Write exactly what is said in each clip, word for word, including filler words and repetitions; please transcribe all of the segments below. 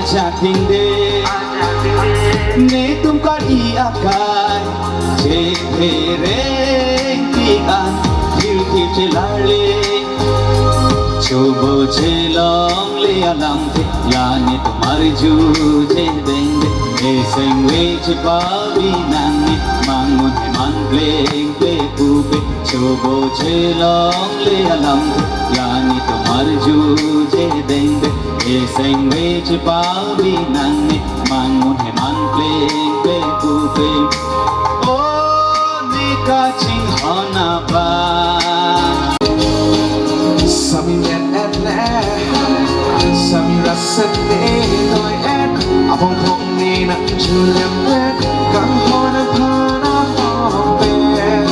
Chating de, netum kali akai, chephereng pi an, thil thil chelarle, chobo chelongle alamthe, la netum arju je dengde, esengve chepavi nangne, mangun heman pleng ple pupe, chobo chelongle alamthe, la netum arju je dengde, esengve chepavi nangne, mangun heman pleng ple pupe. O ne kachinghon abang. Sami met et le, sami raset ne noi et, apong pong ne nangchulem et, kanghon aphan apong pet.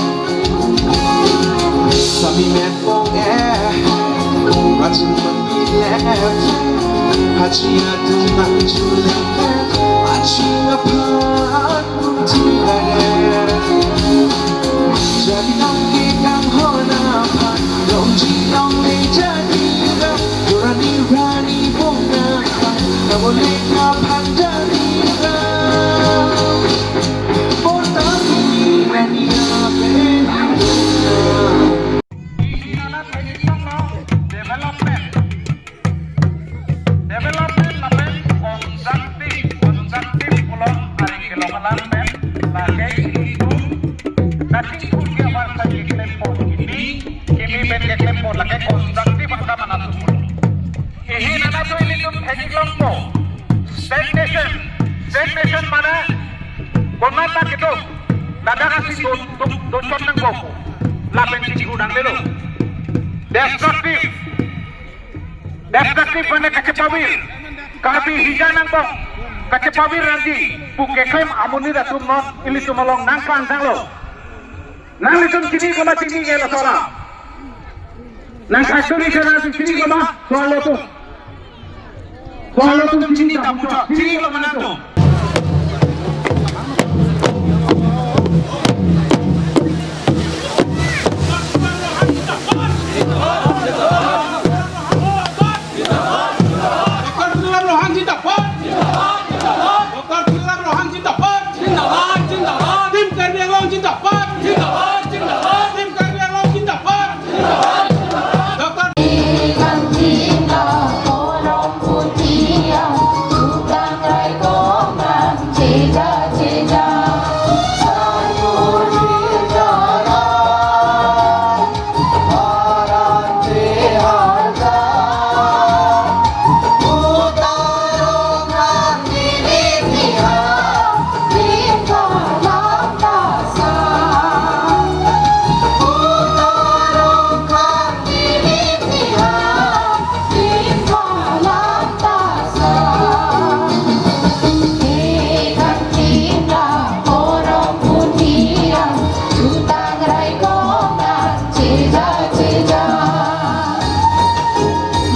Sami met pong e, rachin pon bilep, hachi atum nangchulem et, hachi aphan tum ti et. Jadi nang ke kanghon aphan, longji longle jadi ra, rani rani pong aphan, namo lek aphan jadi ra. Development. Development lapen consumptive, consumptive pulo aring kelong alam pen lake ilitum. Kachingthur ke avar sa keklempo kini, kimi pen keklempo lake consumptive akam anatum pulo. Ihi nana tu ilitum theklongpo. Stagnation. Stagnation mane konat ta kedo. Ladak asi do, do, dochot nangpo. Lapen chinghu nanglelo. Destructive. Destructive mane kachepavir. Karbi hija nangbong. Kachepavir nangji. Pu keklem amonit atum non ilitum along nangkang thanglo. Nanglitum chini koma chini ke laso alam. Nang kachori kana tu chini koma, soal lo tu. Soal lo tu chini ta pucho, chini koma nang tu. Doktor Tuliram Ronghang zindabad. Doktor Tuliram Ronghang zindabad. Tim Karbi Anglong zindabad. Tim Karbi Anglong zindabad. Doktor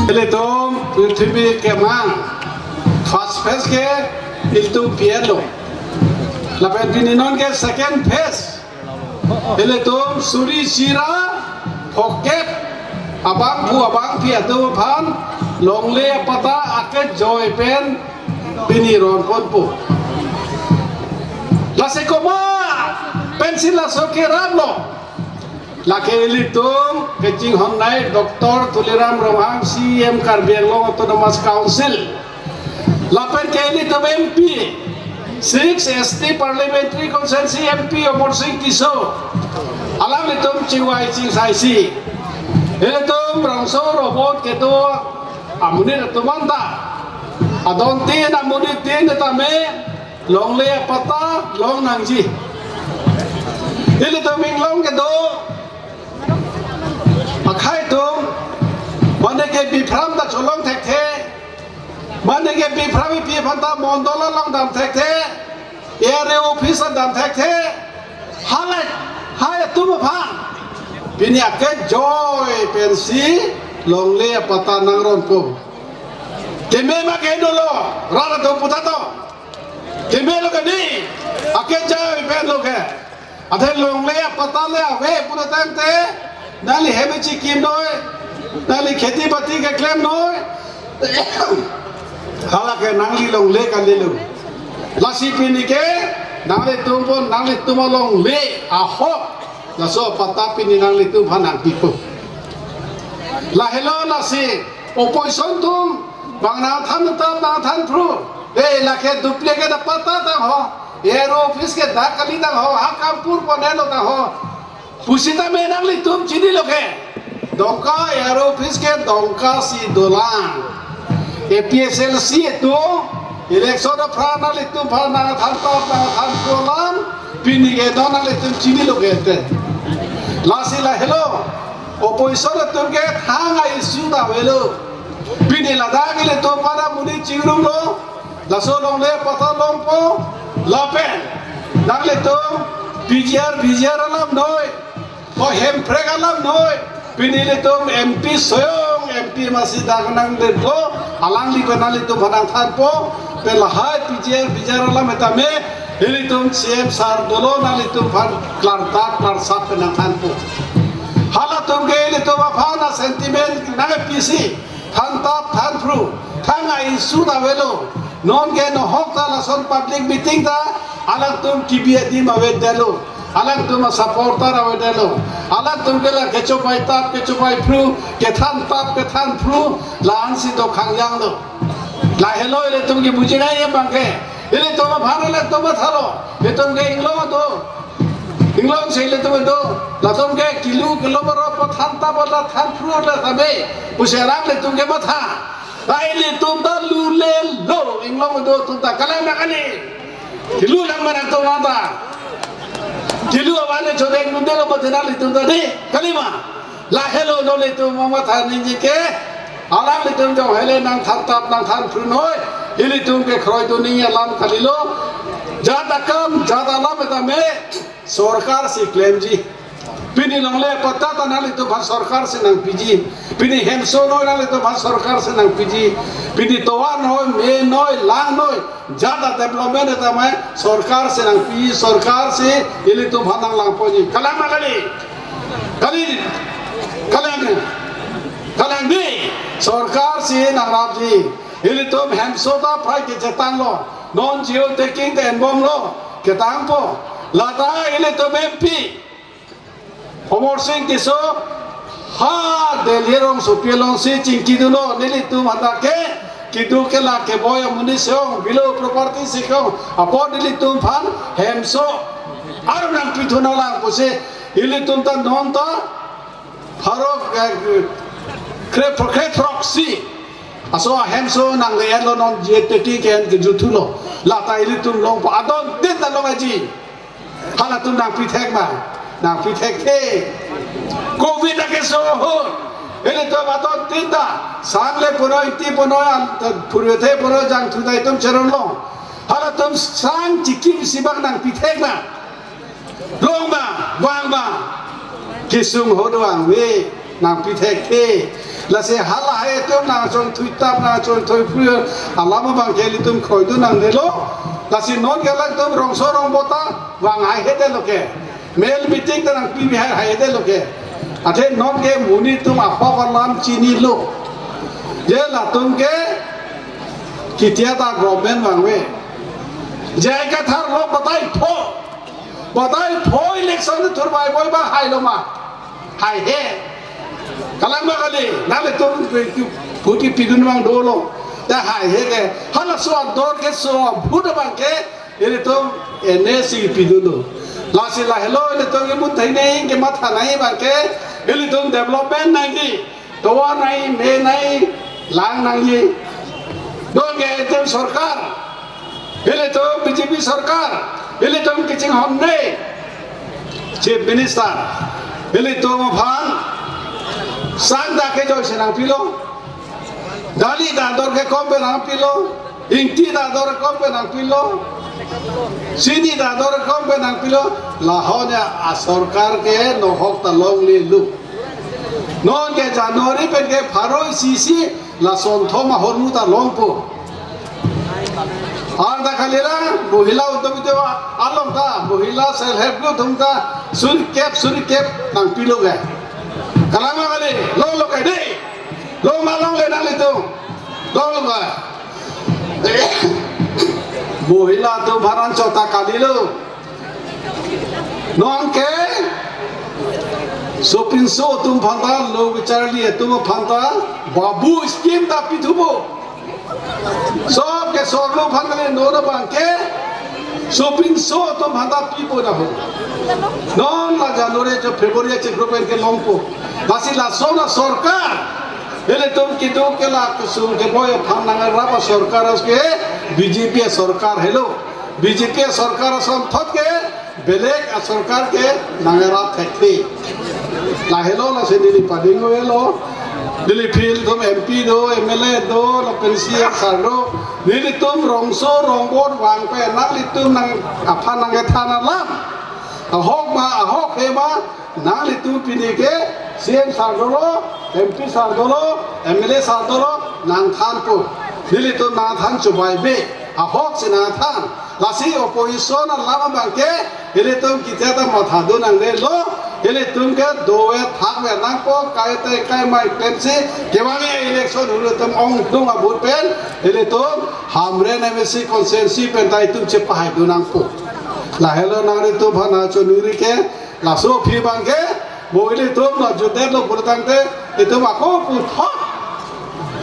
Ilitum prithvi kemang first phase ke ilitum pian lo. Lapen pini non ke second phase. Ilitum suri sira phokep abangphu abangphi atum aphan longle apatta akejoi pen pini ron ponpo. Lasi koma pensi laso kerap lo. Lake ilitum kachinghon nai Doktor Tuliram Ronghang, C E M Karbi Anglong Autonomous Council. Lapen ke ilitum M P, six S T Parliamentary Constituency M P Amarsing Tisso. Alanglitum chingvai chingsaisi. Ilitum rongso robot kedo amonit atum anta. Adon tin amonit tin tame longle apatta long nangji. Ilitum inglong kedo akhei atum, mane ke biphram ta cholong thekthe, mane ke biphram ipi aphan ta mondol along dam thekthe, area office dam thekthe, halai hai atum aphan pini akejoi pensi longle apatta nangronpo. Keme ma ke dolo, rat atum pu tha to. Keme lo ke ni, akejoi pen lo ke. Athe longle apatta le ave pura tangte, nangli hem chikim noi, nangli kheti bati keklem noi, Hala ke nangli longle kalilo. Lasi pini ke nanglitum pon, nanglitum alongle ahok. Laso apatta pini nanglitum aphan nangpipo. Lahelo lasi opposition atum bang nangthan tap nangthan phru. Eh, lake duplicate apatta tang ho. Aro office ke dak kali tang ho. Ha kampur ponelo tang ho. Pusitame nanglitum chinilo ke. Dongka aro office ke Dongka si dolang. A P S L C atum election aphrang nanglitum aphan nangthan tap nangthan phru alam. Pini ke do nanglitum chinilo ke te. Lasi lahelo. Opposition atum ke thang a-issue ta avelo. Pini ladak ilitum para muni chingrumlo. Laso longle apatta longpo. Lapen nanglitum P G R, V G R alam noi. Ko Hemprek alam noi. Pini ilitum M P soyong, M P masi dak nangdetlo. Alangli pen nanglitum aphan nangthanpo. Pen lahai P G R, V G R alam etame ilitum C M sir dolo, nanglitum aphan klardak klarsap pen nangthanpo. Halatum ke ilitum aphan a-sentiment nangpisi. Than tap than phru, thang a-issue ta avelo. Non ke nohok ta lason public meeting ta alangtum kebi adim avedetlo. Alangtum a-supporter avedetlo. Alangtum ke la kechobai tap kechobai phru, kethan tap kethan phru, la-ansi do khangjanglo. Lahelo ilitum ke buji nangji abang ke. Ilitum aphan ilitum mathalo. Ilitum ke inglong do. Inglong si ilitum do. Latum ke kelu kelu baro pathan ta bala than phru ta tabe. Pusi alanglitum ke matha. Ta ilitum ta lulelo. Inglong do atum ta kalang ma kali. Kelu lang ma nangtum ta. Kelu awan le chodeng lundelo ma tena ilitum ta de. Kali ma. Lahelo non ilitum mamatha ningje ke, alanglitum jong hele nangthan tap nangthan phru noi, ilitum ke kroidun ningje alam kalilo, jat akam, jat alam etame, sorkar si klemji. Pini longle apatta ta nanglitum aphan sorkar si nangpiji. Pini hemso noi nanglitum aphan sorkar si nangpiji. Pini tovar noi, me noi, lang noi, jat a-development etame sorkar si nangpi, sorkar si ilitum aphan nanglangponji. Kalang ma kali? Kali, kalang, kalang di, sorkar si nangrapji. Ilitum hemso ta prai kechetanglo. Non geo tagging ta enbomlo. Ketangpo. Lata ilitum M P Amarsing Tisso ha Delhi rongsopi alongsi chingkidunlo, nelitum hadak ke, keduk ke la keboi amonit si ong, below property si ong, apot nelitum aphan hemso arum nangpithu nanglang pusi, ilitum ta non ta pharo, eh, kre, krethrok si aso ahemso nangle-etlo, non geo tagging ke-en kejuthulo, lata ilitum longpo, adontin ta longji. Halatum nangpithek ma, nangpithek the. Covid akeso ahut, ilitum adontin ta, sang le punoi, ingti punoi, an, phurvethe punoi, jangthu ta itum cheronlo. Halatum sang chikimsi bang nangpithek ma. Long ma, vang ma. Kesung ahut vangve. Nangpithek the. Lasi halahai atum nangchongthui tap, nangchongthui phru alam abang ke ilitum kroidun nangdetlo. Lasi non ke alangtum rongso rongbo ta vang haihedetlo ke. Mel meeting ta nangpi bihai haihedetlo ke. Athe non ke monit atum ahok alam chinilo. Je latum ke ketia ta government vangve. J I Kathar lo batai pho. Batai pho election thurbai boi ba hailo ma. Haihe. Kalang ma kali, nanglitum pu-, pu-, pipidun abang dolo. Ta haihe ke. Halaso ador keso ahut abang ke, ilitum N A si pidunlo. Lasi lahelo ilitum ke munthai nangji, kematha nangji abang ke, ilitum development nangji. Tovar nangji, me nangji, lang nangji. Non ke itum sorkar. Ilitum B J P sorkar. Ilitum kachinghon ne. Chief Minister. Ilitum aphan sang ta kejoisi nangpilo. Dali ta ador kekom pen nangpilo. Ingti ta ador kekom pen nangpilo. Chini ta ador kekom pen nangpilo. Lahon ya asorkar ke nohok ta longlelo. Non ke January pen ke pharo isi si lason thom ahormu ta longpo. Arta kalila, mohila udyomiti along ta, mohila self help group atum ta, suri kep, suri kep nangpilo ke. Kalang ma kali, longlo ke dei. Long ma longle nanglitum. Longlo ke. Mohila atum aphan chota kalilo. Non ke sopinso atum aphan ta, lo kacharli atum aphan ta babu scheme ta pithupo. Sob ke sorlo aphan kali, non abang ke sopinso atum aphan ta pipo dah ho. Non la January jo February chiklo pen ke longpo. Lasi lason asorkar, ilitum keduk kelak kesung keboi aphan nangrap asorkar ke B J P asorkar helo. B J P asorkar asonthot ke belek asorkar ke nangrap thekthe. Lahelo, lasi neli pading-o helo. Neli field atum M P do, M L A do, lapen C M sir do. Nelitum rongso rongbot vang pen nanglitum nang aphan nangkethan alam, ahok ma ahokhe ma, nanglitum pini ke C M sir dolo, M P sir dolo, M L A sir dolo, nangthanpo. Nelitum nangthan chubai be, ahokse nangthan. Lasi opposition alam abang ke ilitum kitheta mathadun nangnelo. Ilitum ke dove thakve nangpo, kaite kaimai pensi kevang election ilitum ongdung abut pen ilitum Hamren M A C constituency pen ta itum chepahaidun nangpo. Lahelo nanglitum aphan nangchoningri ke, laso aphi abang ke, mo ilitum la jutdetlo pulotangte, itum ako puthot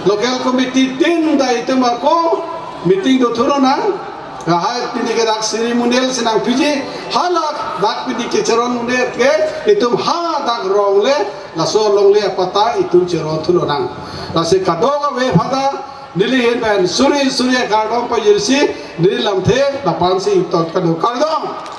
local committee tin ta itum ako meeting do thulonang. Lahai pini ke dak ceremonial si nangpiji, hala dak pini ke cheron mundet ke, itum ha dak rong le, laso longle apatta itum cheron thulonang. Lasi kadokave aphanta neli ahin pen suri suri akardom pajirsi neli lamthe lapu-an si ington kado, kardom.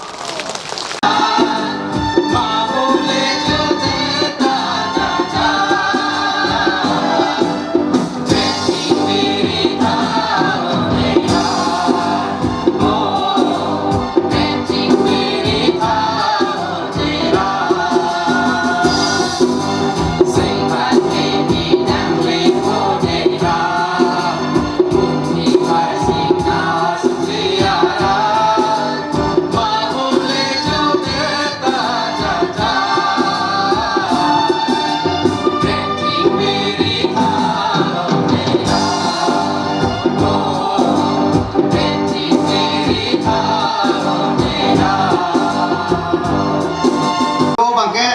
Ko bangke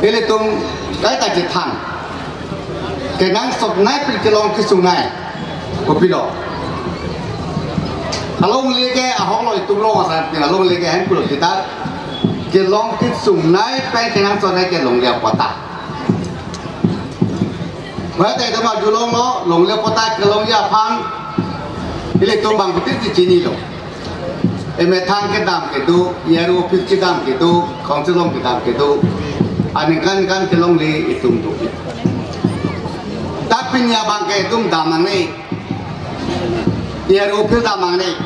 ilitum kaita chethan. Kenangsot nai pil kelong kesungnai. Kopilo? Alongle ke ahok lo, itum long asar pin alongle ke hem pulo kita. Kelong kesungnai pen kenangsot nai ke longle apatta. Mate itum arjulonglo, longle apatta kelongji aphan ilitum bangphutin si chinilo. Emethang kedam kedo, E R O office kedam kedo, council along kedam kedo. Aningkan kan kelongle itum do. Tapi pini abang ke itum dam nangne. E R O office dam nangne.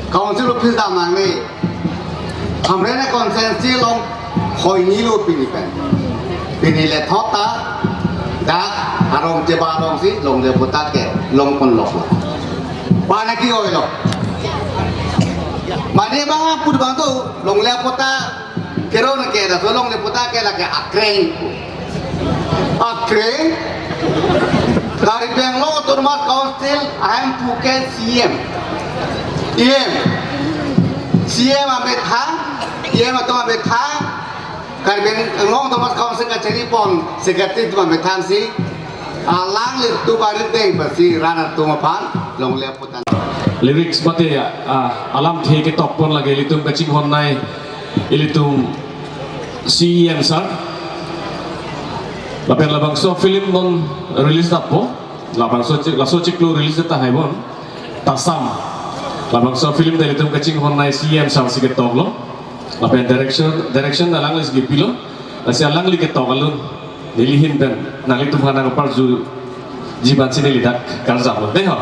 Council office dam nangne. Hamren constituency along hoi nilo pini pen. Pini le thot ta dak arong cheba arong si longle apatta ke longpon lok. Bana ke-oilo. Mane bang put bang tu longle apatta keron ke, laso longle apatta ke lake akreng. Akreng. Karbi Anglong Autonomous Council ahem puke C M. E M. C M amethang, E M atum amethang, Karbi Anglong Autonomous Council kachari pon secretary atum amethang si, alanglitum arideng pasi rat atum aphan longle apatta. Lyrics mate, ah, alamthe ketok pon lake ilitum kachinghon nai, ilitum C E M sir. Lapen labangso film non release apot, labangso chik-, laso chiklo release tahai bon, Tasam. Labangso film ta ilitum kachinghon nai C E M sir si ketoklo. Lapen direction, direction alangli si kepilo. Lasi alangli ketok alun neli ahin pen nanglitum aphan nangparjuji aphan si neli dak karjaplo. Dei ho.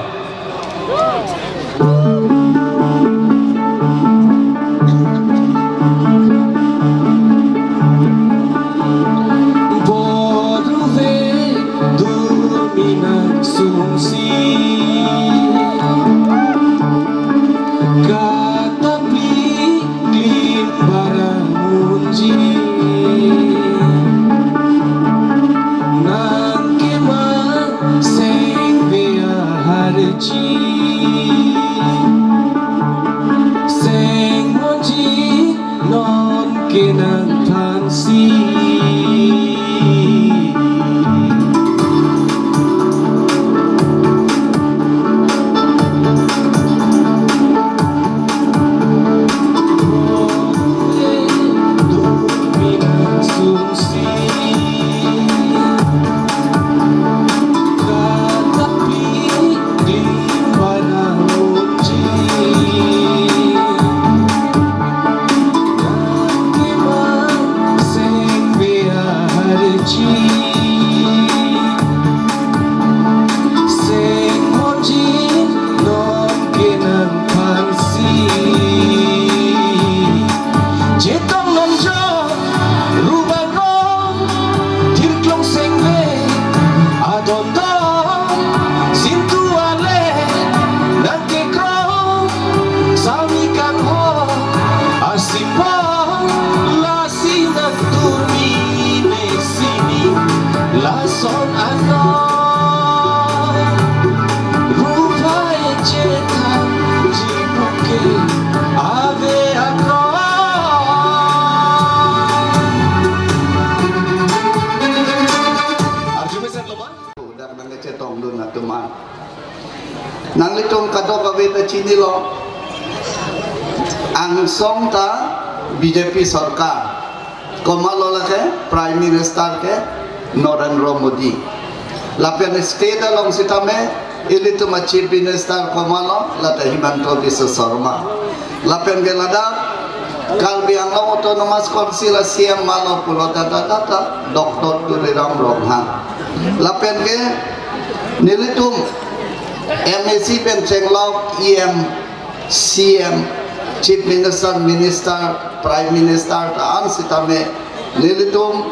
Borve durmi nangsungsi, katapi klim barang munji, nangkemang sengve aharji. Nanglitum kadokave ta chinilo, angsong ta B J P sorkar, komatlo lake Prime Minister ke Narendra Modi. Lapen state along sitame ilitum a Chief Minister komatlo, lata Himanta Biswa Sarma. Lapen ke ladak Karbi Anglong Autonomous Council a C M malo pulo ta ta ta ta Doctor Tuliram Ronghang. Lapen ke nelitum M A C pen chenglok E M, C M, Chief Minister, Minister, Prime Minister ta an sitame nelitum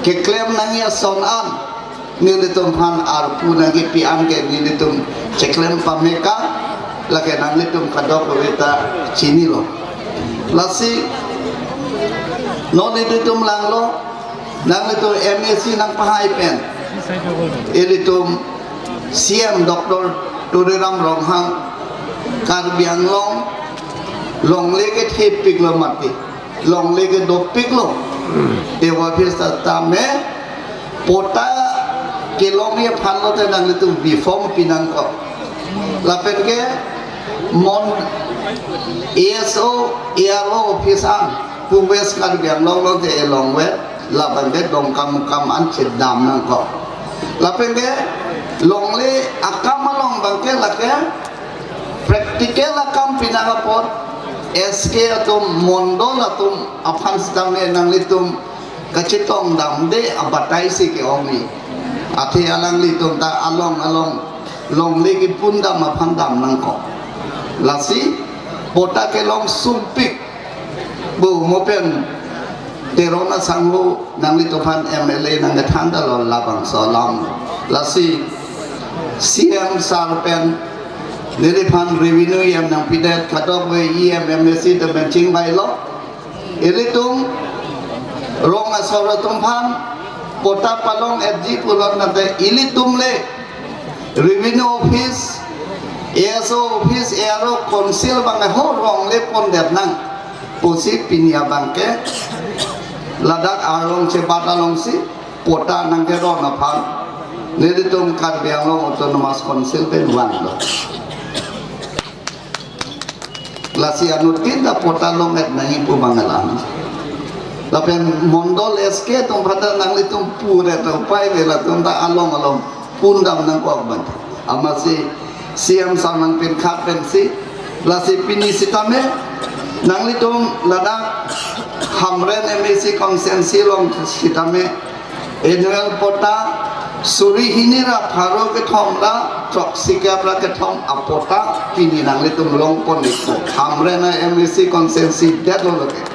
keklem nangji ason an nelitum aphan arpu nangji pi an ke nelitum cheklem pameka, lake nanglitum kadokave ta chinilo. Lasi non nelitum langlo, nanglitum M A C nangpahai pen ilitum C M Doctor Tuliram Ronghang Karbi Anglong longle kethepiklo mati, longle kedopiklo. Te office ta tame patta kelongji aphan lote nanglitum B form pinangkok. Lapen ke mon A S O, A R O office an pu West Karbi Anglong lote elongvet, labang ke Dongkamukam an chedam nangkok. Lapen ke longle akam along abang ke lake practical akam pinang apot S K atum, mondol atum aphan sitame nanglitum kachetongdamde abatai si ke-ongji. Athe alanglitum ta along along longle kepundam aphan dam nangkok. Lasi patta kelong sumpik. Bu mo pen Teron asangho nanglitum aphan M L A nangkethan dalo labangso alam. Lasi C M sir pen neliphan revenue E M nangpidet, kadokave E M, M A C ta benching bailo. Ilitum rong asor atum aphan patta palong-etji pulo tangte ilitum le revenue office, A S O office, A R O council abang ho longle pondet nang pusi pini abang ke ladak arlong chebat alongsi patta nangkeron aphan nelitum Karbi Anglong Autonomous Council pen vanlo. Lasi anuttin ta patta long-et nangji pu abang alam. Lapen mondol S K atum aphan ta nanglitum pure ta upai ave, latum ta along along pundam nangkok abang. Amatsi C M sir nangpinkhat pensi, lasi pini sitame nanglitum ladak Hamren M A C constituency along sitame annual patta suri hini ra pharo kethom ra throksi kep ra kethom apatta pini nanglitum longpon-ikpo. Hamren a M A C constituency detlo lake.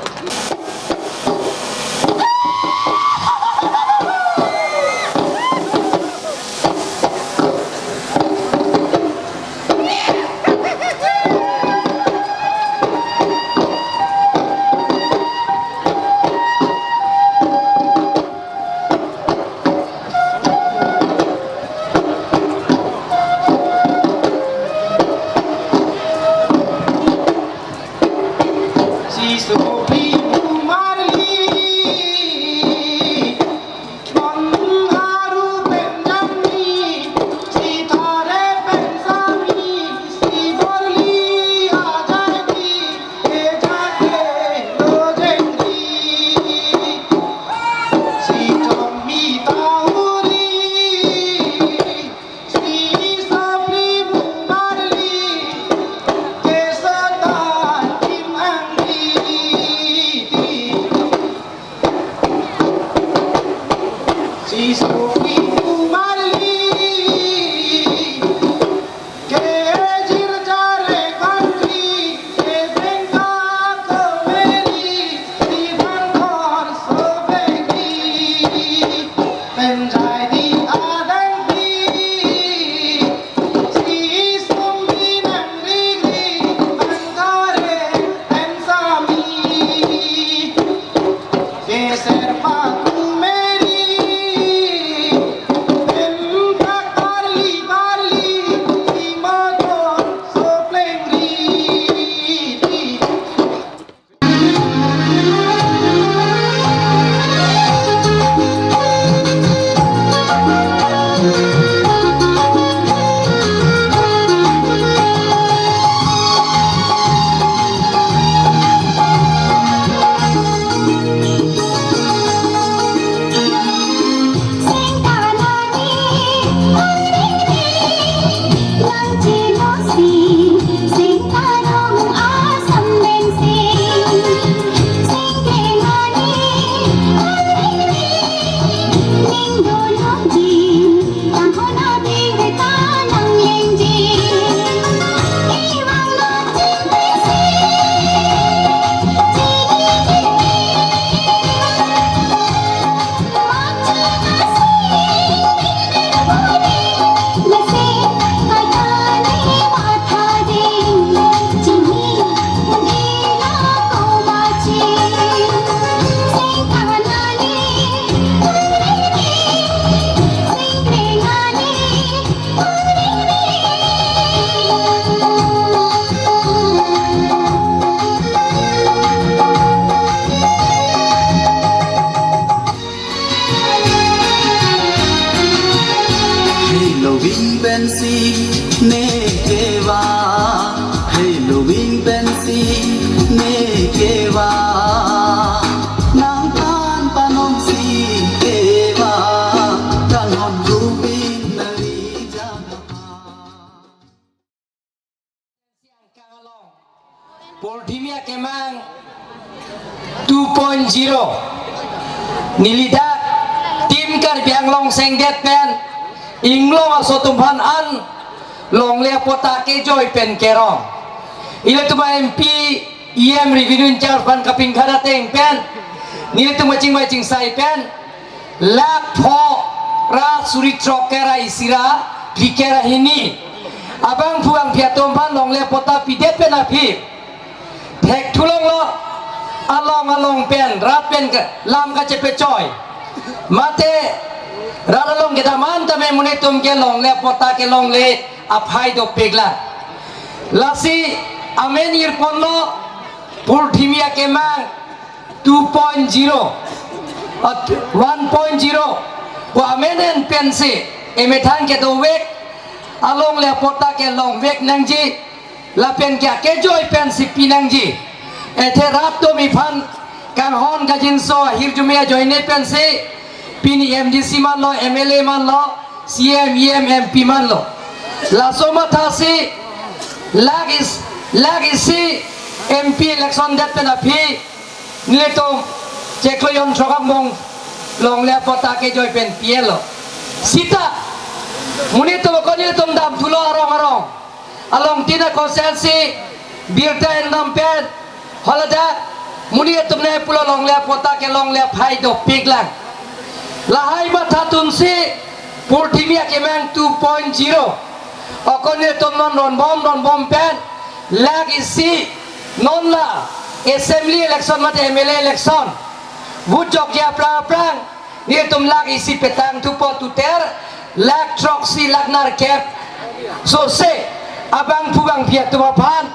Ne kevang, hei lubing pensi ne kevang, nang pan panom si kevang, kan hon lubing neli jam. Pulthimia kemang two point zero. Neli dak Team Karbi Anglong Sengdet pen inglong aso atum aphan an longle apatta kejoi pen kerong. Ilitum a-M P, E M, revenue in-charge aphan kapingkhat ateng pen, nelitum kachingvai chingsai pen, lakh pho ra suri throk kera isi ra phli kera hini abangphu bangphi atum aphan longle apatta pidet pen aphi, thek thulonglo, along along pen, rat pen ke, lam kachepechoi. Mate rat along kedam an tame monit atum ke longle apatta kelongle aphai dopiklang. Lasi amen irponlo, Pulthimia kemang two point zero, at one point zero pu amen en pensi emethang kedovek, alongle apatta kelongvek nangji, lapen ke akejoi pensi pi nangji. Athe rat atum aphan kanghon kangjinso ahirjume ajoine pensi pini M D C manlo, M L A manlo, C M, E M, M P manlo. Laso mathasi lakh is, lakh isi M P election det pen aphi nelitum chiklo jon throk angbong longle apatta kejoi pen pilo. Sita monit atum ko nelitum damthulo arong arong. Along tin a-constituency birta endam pen, haladak monit atum ne pulo longle apatta kelongle aphai dopiklang. Lahai matha atumsi Pulthimia kemang two point zero. Okon nelitum non ronbom ronbom pen lakh isi, non la assembly election mate M L A election, vote jokji aphrang aphrang nelitum lakh isi petang thupo, total lakh throksi lakh nerkep. Sose abangphu bangphi atum aphan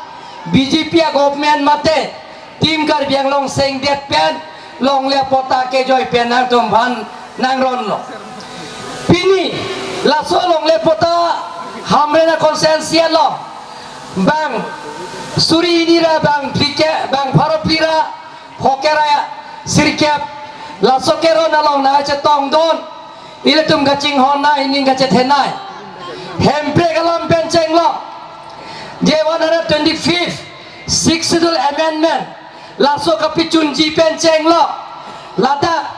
B J P a-government mate Team Karbi Anglong Sengdet pen longle apatta kejoi pen nangtum aphan nangronlo. Pini laso longle apatta Hamren a-constituency along bang suri hini ra bang phli ke, bang pharo phli ra pho kera sirkep, laso keron along nangchetongdun, ilitum kachinghon nai, ning kachethe nai. Hemprek alam pen chenglo, je one hundred twenty-fifth Sixth Schedule Amendment, laso kapachunji pen chenglo, ladak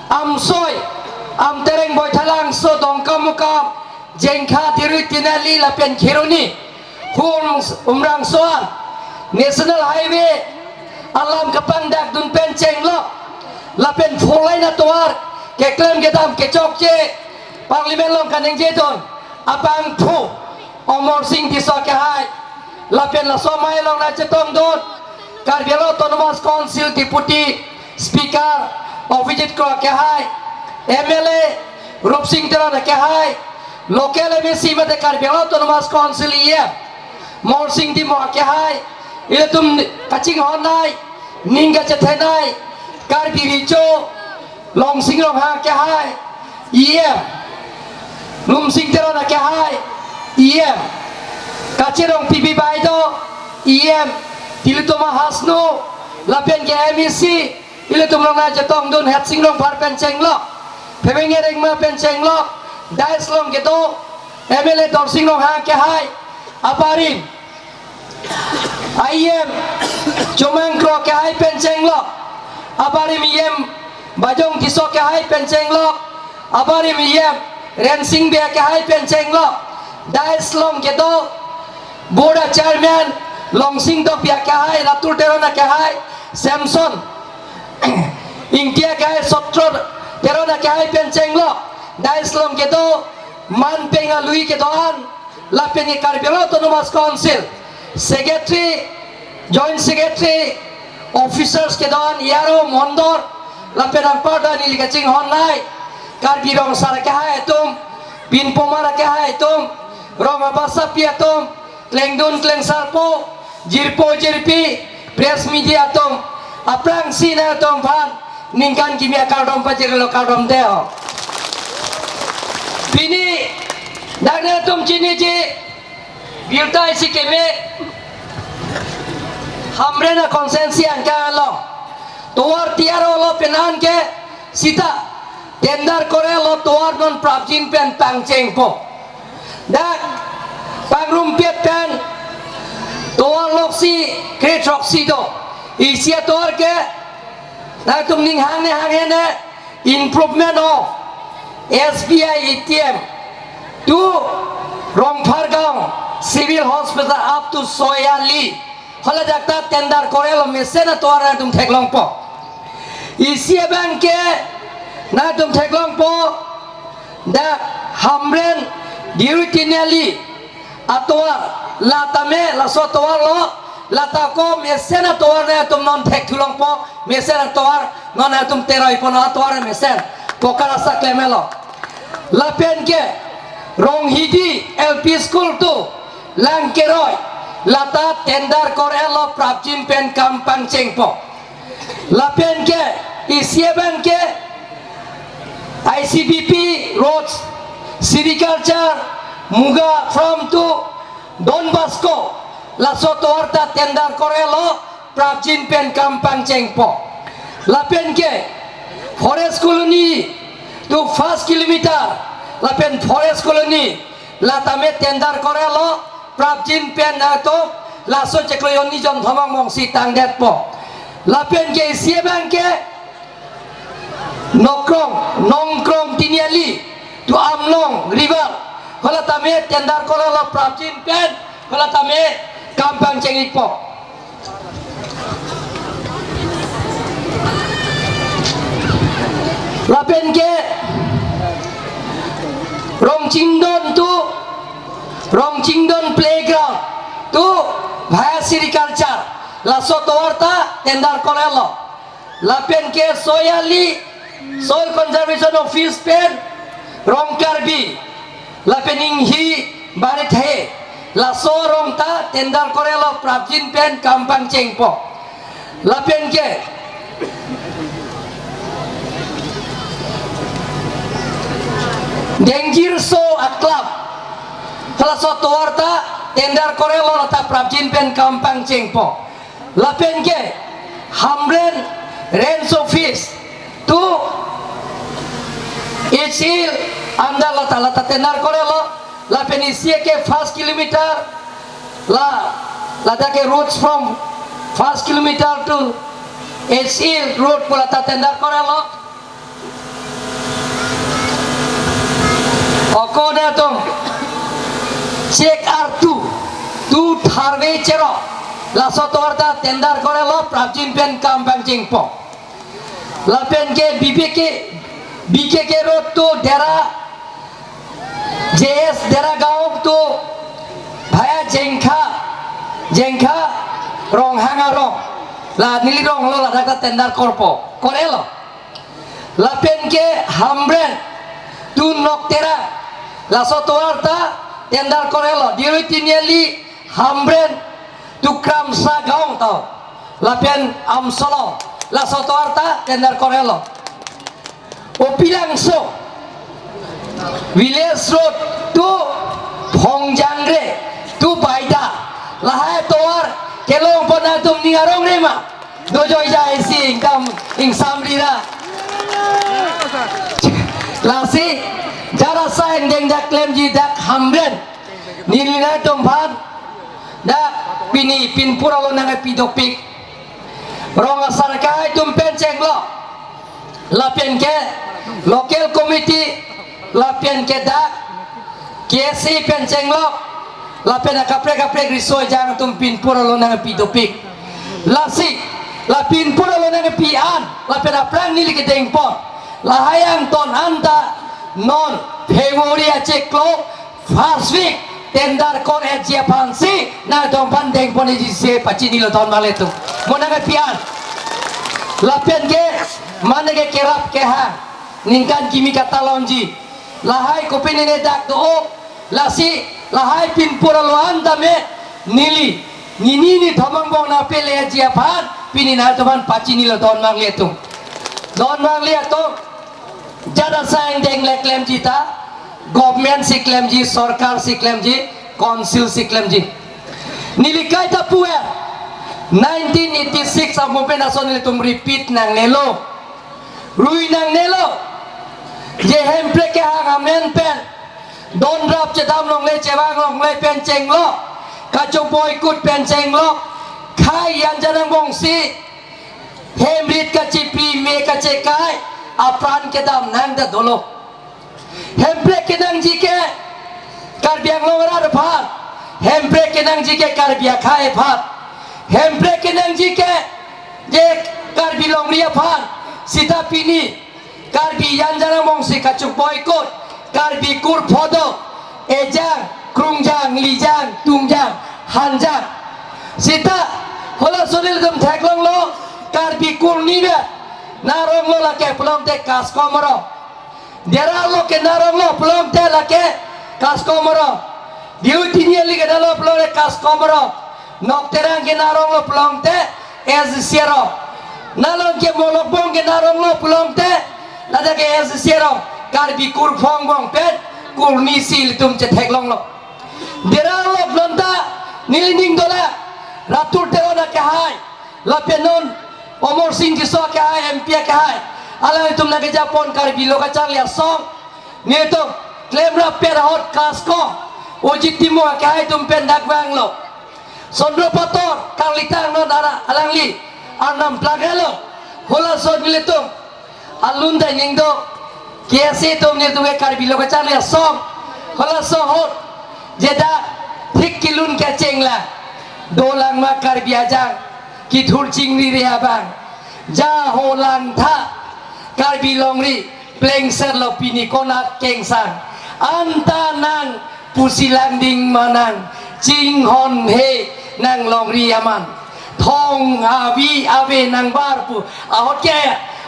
Amsoi, Amtereng, Baithalangso, Dongkamukam, Jengkha, Dirui, Tinali lapen Kheroni, Hum, Umrangso an National Highway alam kapangdakdun pen chenglo, lapen four lane atovar keklem kedam kechokche Parliament along kaningjedun abangphu Amarsing Tisso akehai, lapen laso amei along nangchetongdun Karbi Anglong Autonomous Council Deputy Speaker Abhijit Kro akehai, M L A Rupsing Teron akehai, local M A C mate Karbi Anglong Autonomous Council E M Morsing Timung akehai, ilitum kachinghon nai, ning kachethe nai, Karbi Recho Longsing Ronghang akehai, E M Lumsing Teron akehai, E M Kachirong P B Baideo, E M Tilottama Hasnu, lapen ke M A C, ilitum along nangchetongdun Hetsing Rongphar pen chenglo, Phemeng Rengma pen chenglo, dais along kedo M L A Dorsing Ronghang akehai, abarim E M Chomang Kro akehai pen chenglo, abarim E M Bajong Tisso akehai pen chenglo, abarim E M Rensing Bey akehai pen chenglo, dais along kedo Board a-chairman Longsing Tokbi akehai, Ratul Teron akehai, Samson Ingti akehai, Sotro Teron akehai pen chenglo, dais along kedo manpeng alui kedo-an, lapen ke Karbi Anglong Autonomous Council Secretary, Joint Secretary, officers kedo-an, E R O, Mondol, lapen anparta neli kachinghon nai Karbi Rong Sar akehai atum, Pinpomar akehai atum, Rong Abasapi atum, klengdun klengsarpo, jirpo jirpi, press media atum, aphrangsi nangtum aphan ningkan kimi akardom pajirlo, kardom dei ho. Pini Dak nangtum chiniji, birta isi keme, Hamren a constituency angkang along tovar tiyar olo pen an ke sita tender korelo, tovar non prapjin pen pangchengpo. Dak pangrumpet pen tovar loksi kre throksi do. Isi atovar ke nangtum ning hangne hanghene, improvement of S B I A T M to Rongphargaon Civil Hospital up to Soyali. Hala dak ta tender korelo, mesen atovar nangtum theklongpo. Isi abang ke nangtum theklongpo, dak Hamren Diru Tiniali atovar, la tame laso atovar lo, la ta ko mesen atovar nangtum non thekthulongpo, mesen atovar non nangtum teroipo, non atovar mesen pokar asa klemelo. Lapen ke Ronghidi L P School to Langkeroi, la ta tender korelo, prapjin pen kam pangchengpo. Lapen ke isi abang ke I C B P roads, sericulture, Muga Farm to Don Bosco, laso atovar ta tender korelo, prapjin pen kam pangchengpo. Lapen ke Forest Colony to first kilometer, lapen Forest Colony, la tame tender korelo, prapjin pen nangtum laso chiklo hini jon Thomang Mongsi tangdetpo. Lapen ke isi abang ke Nongkrong, Nongkrong Tiniali to Amlong River, hala tame tender korelo, prapjin pen hala tame kam pangcheng-ikpo. Lapen ke Rongchingdon to, Rongchingdon playground to via sericulture, laso atovar ta tender korelo. Lapen ke Soyali Soil Conservation Office pen Rongkarbi, lapen Inghi Barithe, laso arong ta tender korelo, prapjin pen kam pangchengpo. Lapen ke Dengjirso a club, laso atovar ta tender korelo, la ta prapjin pen kam pangchengpo. Lapen ke Hamren Range Office to H Hill under, la ta, la ta tender korelo. Lapen isi ke first kilometer, la, la ta ke roads from first kilometer to H Hill road pu la ta tender korelo. Ako nangtum Chek Artu to Tharve Cherok, laso atovar ta tender korelo, prapjin pen kam pangchengpo. Lapen ke B K K, B K K road to Dera, J S Dera Gaon to via Jengkha, Jengkha Ronghang arong, la neli rong lo, la dak ta tender korpo, korelo. Lapen ke Hamren to Noktera, laso atovar ta tender korelo. Diru Tiniali Hamren to Kramsa Gaon to, lapen Amsolo, laso atovar ta tender korelo. Opilangso Village Road to Phongjangre to Baida, lahai atovar kelongpo, nangtum ning arong rema. Dojoi ja isi ingkam ingsamri ra. Lasi jara sa ingdeng dak klemji dak Hamren, neli nangtum aphan dak pini pinpur along nangkepi dopik. Rong asar kai atum pen chenglo. Lapen ke local committee, lapen ke dak K S A pen chenglok, lapen akaprek kaprek riso ejang atum pinpur along nangpi dopik. Lasi la pinpur along nangpi an, lapen aphrang neli kedengpon, lahai angton anta non February achiklo first week tender kor-etji aphansi nangtum aphan dengponji si pachinilo ton male atum. Mo nangpi an. Lapen ke mane ke kerap kehang ningkan kimi katalonji. Lahai kopine ne dak do-o, lasi lahai pinpur along an tame neli, nini ni Thomang Bong nangpeleji aphan pini nangtum aphan pachinilo ton male atum. Ton male atum, jara sa ingdeng le klemji ta, Government si klemji, sorkar si klemji, council si klemji. Neli kaita pu-e, nineteen eighty-six amopen ason nelitum repeat nangnelo. Rui nangnelo. Je Hemprek kehang amen pen donrap chedam longle, chevang longle pen chenglo. Kachoboi kut pen chenglo. Khei Yanjan angbong si hem rit kachipri, me kachekai, apran kedam nang ta dolo. Hemprek kenangji ke Karbi Anglong arat aphan. Hemprek kenangji ke Karbi akhei aphan. Hemprek kenangji ke je Karbi longri aphan. Seta pini Karbi Yanjan angbong si kachoboi kut, Karbi kur phodo, ejang, krungjang, lijang, tungjang, hanjang. Seta halaso nelitum theklonglo, Karbi kur ni be naronglo lake pulote kaskomro. Deralo ke naronglo pulote lake kaskomro. Diu tini ali ke nalo pulote kaskomro. Nok Terang ke naronglo pulote S D C ro. Nalong ke Molokbong ke naronglo pulote ladak ke S D C ro. Karbi kurphong bong pen kur ni si ilitum chetheklonglo. Deralo pulote neli ning dolang, Ratul Teron akehai, lapen non Amarsing Tisso akehai, M P akehai, alanglitum nangkejapon Karbi Lo Kacharli Asong, nelitum klemrap pet ahut kasko, Ojit Timung akehai atum pen dak vanglo. Sondro Pator, Karlitang non ara alangli arnam plak helo. Halaso nelitum alun ta ning do, K S A atum nelitum ke Karbi Lo Kacharli Asong, halaso ahut je dak thik kelun kecheng lang, dolang ma Karbi ajang, kithur chingri re abang, ja ho langtha, Karbi longri plengser lo pini konat kengsang, anta nang pusi langding manang, chinghon he nang longri aman, thong avi ave nang bar pu ahut ke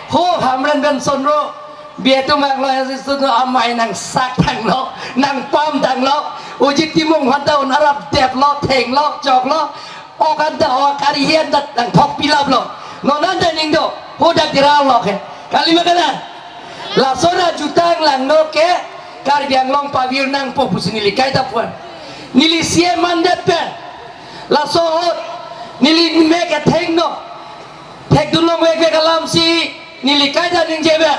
ho Hamren pen Sondro Bey atum vanglo, S D C atum amei nang sak tanglo, nang pam tanglo, Ojit Timung aphan ta un arap deplo, thenglo, choklo, ok anta ok ari hi anta nang thok pilaplo. Non anta ning do, ho dak deralo ke. Kali ma kalang? Lason ajutang langno ke Karbi Anglong pavir nangpo pusi neli kaita pu-an. Neli C M mandet pen laso ahut neli mek athengno thekdun longvek vek alam si neli kaita ningje be.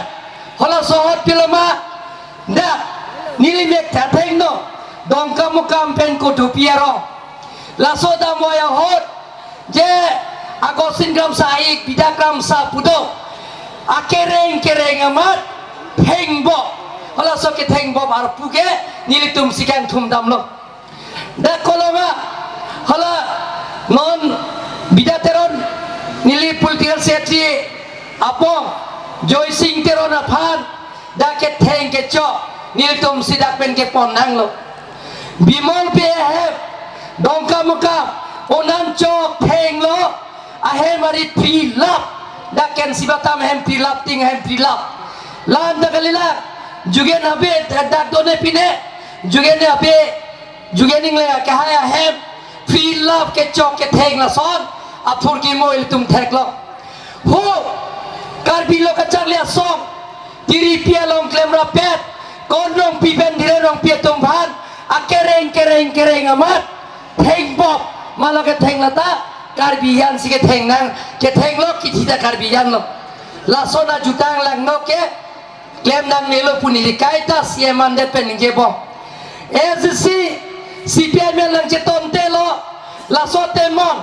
Halaso ahut pilo ma, dak neli mek athengno Dongkamukam pen Kodupi arong. Laso damvoi ahut je Augustine Kramsa ik, Bidya Kramsa pu do, akereng kereng amat thengbop. Halaso kethengbop arpu ke nelitum si kangthum damlo. Dak kolonga hala non Bidya Teron, neli political secretary apong Joysing Teron aphan dak ketheng kechok nelitum si dak pen kepon nanglo. Bimol Bey ahem Dongkamukam un an chok thenglo, ahem ari phrilap, dak ken sibatam ahem phrilap, ting ahem phrilap. La-an ta kalilang, Jugen Habe dak done pine, Jugen Habe, Jugen Engleng akehai ahem phrilap kechok ketheng lason aphurkimo ilitum theklo. Ho Karbi Lo Kacharli Asong, Tiripi along klemrap pet, Kon Rongpi pen Dhiren Rongpi atum aphan akereng kereng kereng amat thengbop, ma lo ketheng lata Karbi an si ketheng nang, kethenglo kithi ta Karbi an lo. Lason ajutang langno ke klem nangnelo pu neli kaita C M mandet pen ningjebom. S D C, C P I M nangchetongtelo, laso temon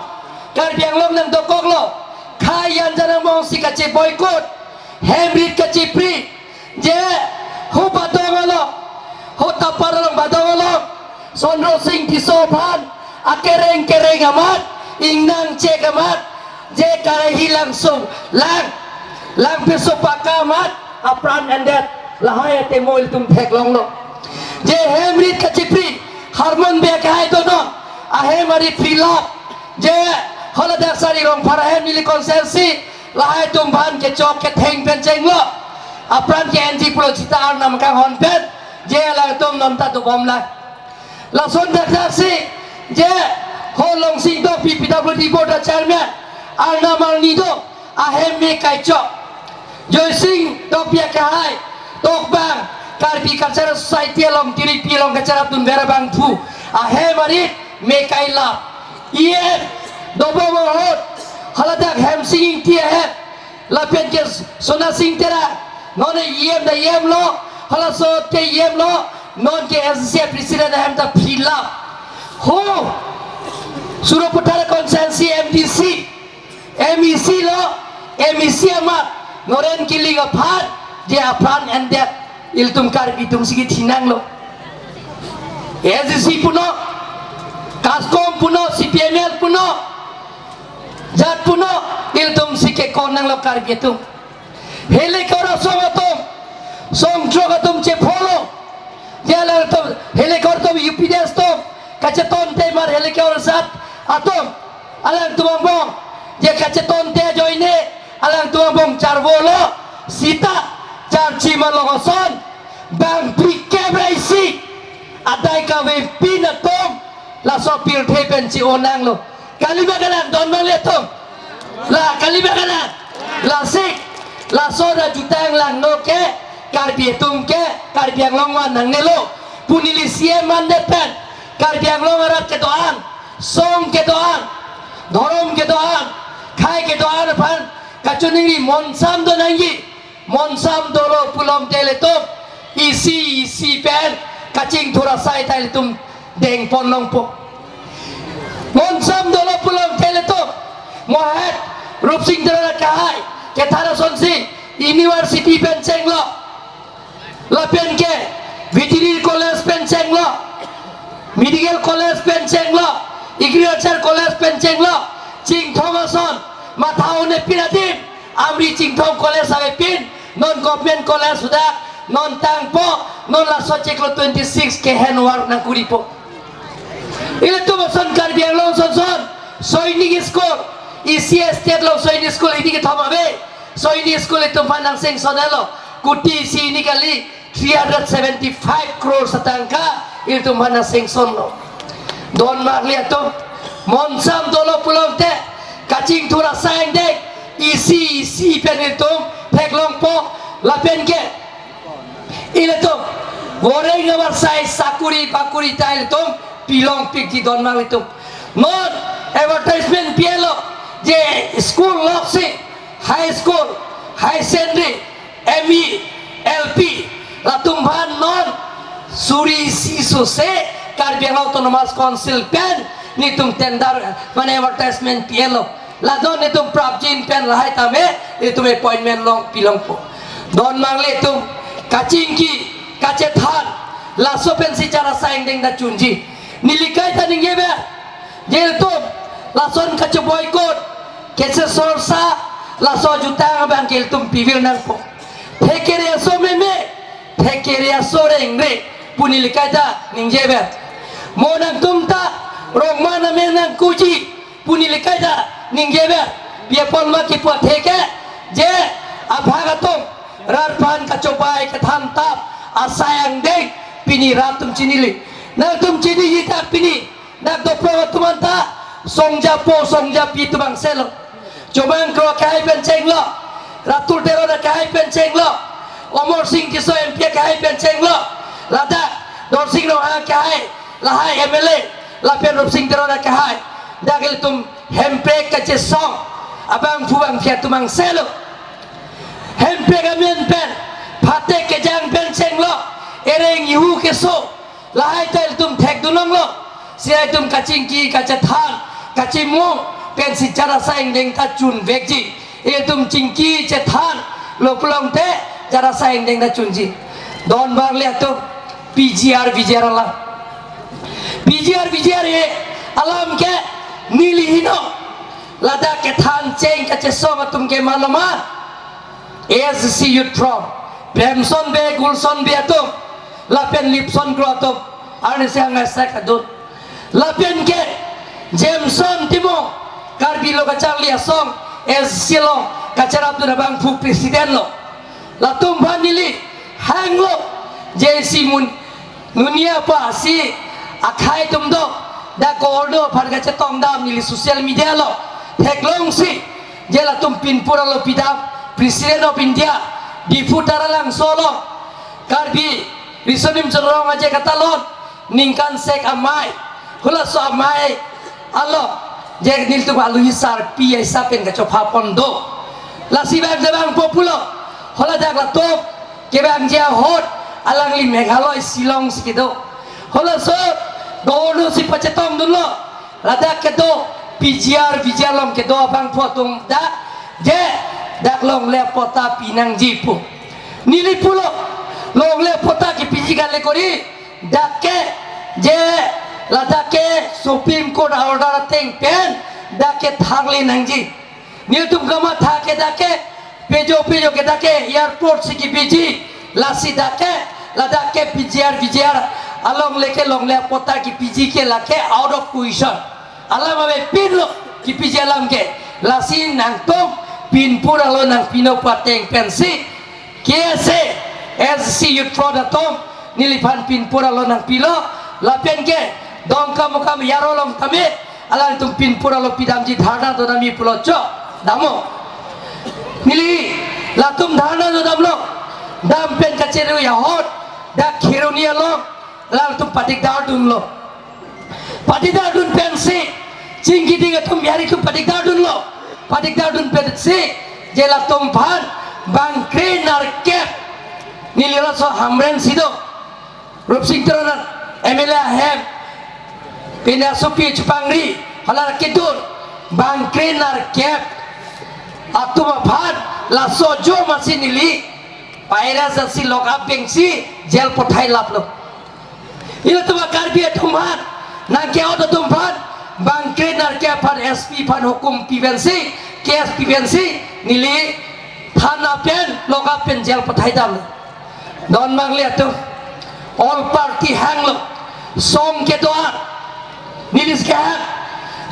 Karbi Anglong nangdokoklo, khei Yanjan angbong si kacheboi kut, hem rit kachipri, je ho Badong along, ho Tapar along Badong along, Sondro Sing Tisso aphan akereng kereng amat, ingnang chek amat, je karahi langsung lang, lang piso paka amat apran endet, lahai atemo ilitum theklonglo. Je hem rit kachipri, Harmon Bey akehai donon, ahem ari phrilap, je haladak sari Rongphar ahem neli constituency, lahai atum aphan kechok ketheng pen chenglo. Apran ke-enji pulo seta arnam kanghon pen, je alangtum non ta dobom lang. Lason dakdak si, je ho Longsing Tokbi P W D board a chairman, arnam arni do, ahem me kaichok. Joysing Tokbi akehai, Tokbang, Karbi Cultural Society along tiripi along kacharapdunver abangphu ahem arit me kailap. E M Dobong Borhot, haladak Hemsing Ingti ahem, lapen ke Sona Sing Terang, non E M ta E M lo, halaso ke E M lo, non ke S D C president ahem ta philap. Ho, Sarupathar constituency M D C, M E C lo, M E C amat Noren Killing aphan, je apran endet ilitum Karbi atum si kethinanglo. S D C punon, KASCOM punon, C P M L punon, jat punon, ilitum si kekonanglo Karbi atum. Helekor asong atum, songtrok atum chepholo. Je alangtum, helekor atum U P D S atum kachetonte mar helekor asat atum, alangtum angbong je kachetonte ajoine, alangtum angbong charvolo, sita charchi malong ason, bang phlikep ra isi adai kavepin atum, laso pirthe pen chi-onanglo. Kali ba kalang, don mangle atum? La, kali ba kalang? Lasi, laso ra jutang langno ke, Karbi atum ke, Karbi Anglong van nangnelo. Pu neli C M mandet pen, Karbi Anglong arat kedo-an, song kedo-an, dhorom kedo-an, khei kedo-an aphan kachiningri monsam do nangji. Monsam dolo pulote ilitum isi isi pen kachingthur asai ta ilitum dengpon longpo. Monsam dolo pulote ilitum, mohet Rupsing Teron akehai kethan asonsi university pen chenglo, lapen ke veterinary college pen chenglo, medical college pen chenglo, agriculture college pen chenglo, Chinthong ason, matha un-epin adim, Amri Chinthong College avepin, non government college suda, non tangpo, non laso chiklo twenty-six ke hand work nangkuripo. Ilitum ason Karbi Anglong sonson, Sainik School, isi state along Sainik School hini kethom ave, Sainik School ilitum aphan nang sanction-etlo, kuti isi hini kali, three hundred seventy-five crores atangka ilitum aphan nang sanction-lo. Don marli atum, monsam dolo pulote, kachingthur asai angdeng isi isi pen ilitum theklongpo, lapen ke ilitum goreng abar sai sakuri pakuri ta ilitum pilongpikji, don marli atum. Non advertisement pi-etlo, je school loksi, high school, higher secondary, M E, L P, latum aphan non suri isi sose Karbi Anglong Autonomous Council pen nelitum tender, mane advertisement pi-etlo. Lason nelitum prapjin pen lahai tame nelitum appointment long pilongpo. Don marli atum, kachingki, kachethan, laso pensi chara asai angdeng ta chunji. Neli kaita ningjever, je ilitum lason kache-boycott, kachesorsa, laso jutang abang ke ilitum pivir nangpo. Thekere aso meme, thekere aso rengre, pu neli kaita ningjever. Mo nangtum ta rongma name nangkuji, pu neli kaita ningjever. Pi apot ma kipu atheke, je aphak atum rat aphan kachobai kethan tap asai angdeng pini rat atum chinili. Nangtum chiniji ta pini dak Doprong atum anta songjapo songjapi atum angselo. Chomang Kro akehai pen chenglo, Ratul Teron akehai pen chenglo, Amarsing Tisso M P akehai pen chenglo, ladak Dorsing Ronghang akehai, lahai M L A, lapen Rupsing Teron akehai, dak ilitum hemprek kachesong abangphu bangphi atum angselo. Hemprek amen pen phate kejang pen chenglo, ereng ihu keso, lahai ta ilitum thekdun longlo. Si ilitum kachingki, kachethan, kachimung pensi chara asai angdeng ta chunvekji. Ilitum chingki chethanlo pulote chara asai angdeng ta chunji. Don marli atum, P G R, V G R alam. P G R, V G R alam ke neli heno. Ladak kethan cheng kachesong atum ke maloma, A S D C Youth Front, Premson Bey, Gulson Bey atum, lapen Lipson Kro atum, arnisi hangai sai kadun. Lapen ke Jameson Timung, Karbi Lo Kacharli Asong, S D C along kacharapdun abangphu president lo. Latum aphan neli hanglo, J C Mun, Nunia pa si akhai atum do, dak ordo aphan kachetongdam neli social media lo theklongsi, je latum pinpur alo pidam, President of India, Diphu Taralangso along Karbi Riso Nimso Rong Aje Katalon ningkan sek amei, halaso amei along je nelitum aluhi sarpi aisa pen kachopha pon do. Lasi bang de bang populo, hala dak latum kevangji ahut alangli Meghalaya Shillong si kedo. Halaso Governor si pachetongdunlo, ladak kedo P G R, V G R along kedo abangphu atum dak, je dak longle patta pinangji pu. Neli pulo, longle patta kepiji kali kori, dak ke, je ladak ke Supreme Court order ateng pen dak ke tharle nangji. Nelitum kamatha ke dak ke, pejo pejo ke dak ke airport si kepiji, lasi dak ke, ladak ke P G R, V G R along leke longle patta kepiji ke lake out of question. Alam avepinlo kepiji alam ke, lasi nangtum pinpur alo nangpinong pu ateng pensi K S A, S C Youth Front atum neliphan pinpur alo nangpilo, lapen ke Dongkamukam Yarolong tame alangtum pinpur alo pidamji dharna donami pulo cho, damo. Neli latum dharna dodamlo, dam pen kachere ahut dak Kheroni along alangtum padikdar dunlo. Padikdar dun pensi, chingki ding atum yari atum padikdar dunlo. Padikdar dun pensi, je latum aphan bangkre nerkep, neli laso Hamren si do, Rupsing Teron M L A ahem, pine asopi chepangri, hala kedun, bangkre nerkep atum aphan laso jo masi neli paira jasi lock up bengsi jail pathai laplo. Ilitum a-Karbi atum aphan, nangke-ot atum aphan, bangkre nerkep aphan S P aphan hukum pi pensi, case pi pensi, neli thana pen, lock up pen jail pathai dam. Don mangle atum, all party hanglo, song kedo-an, neli si kehang,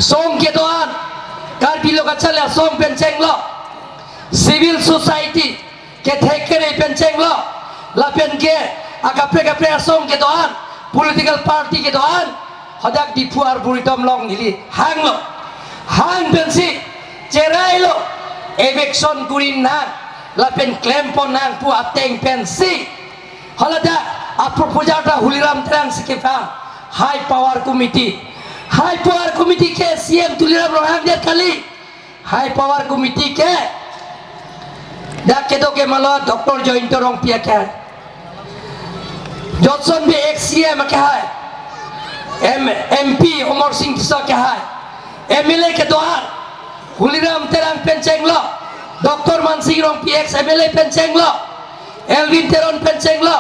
song kedo-an, Karbi Lo Kacharli Asong pen chenglo, civil society, kethek kere pen chenglo, lapen ke akaprek kaprek asong kedo-an, political party kedo-an, hadak Diphu Arboretum along neli hanglo. Hang pensi, cherailo, eviction kuri nang, lapen klem pon nang pu ateng pensi, haladak a-proposal ta Tuliram Terang si kevang, High Power Committee. High Power Committee ke C M Tuliram Ronghang det kali. High Power Committee ke dak kedo ke malo Doctor Jayanta Rongpi akehai, Johnson Bey ex C M akehai, M-, M P Amarsing Tisso akehai, M L A kedo-an, Tuliram Terang pen chenglo, Doctor Mansing Rongpi ex M L A pen chenglo, Elwin Teron pen chenglo,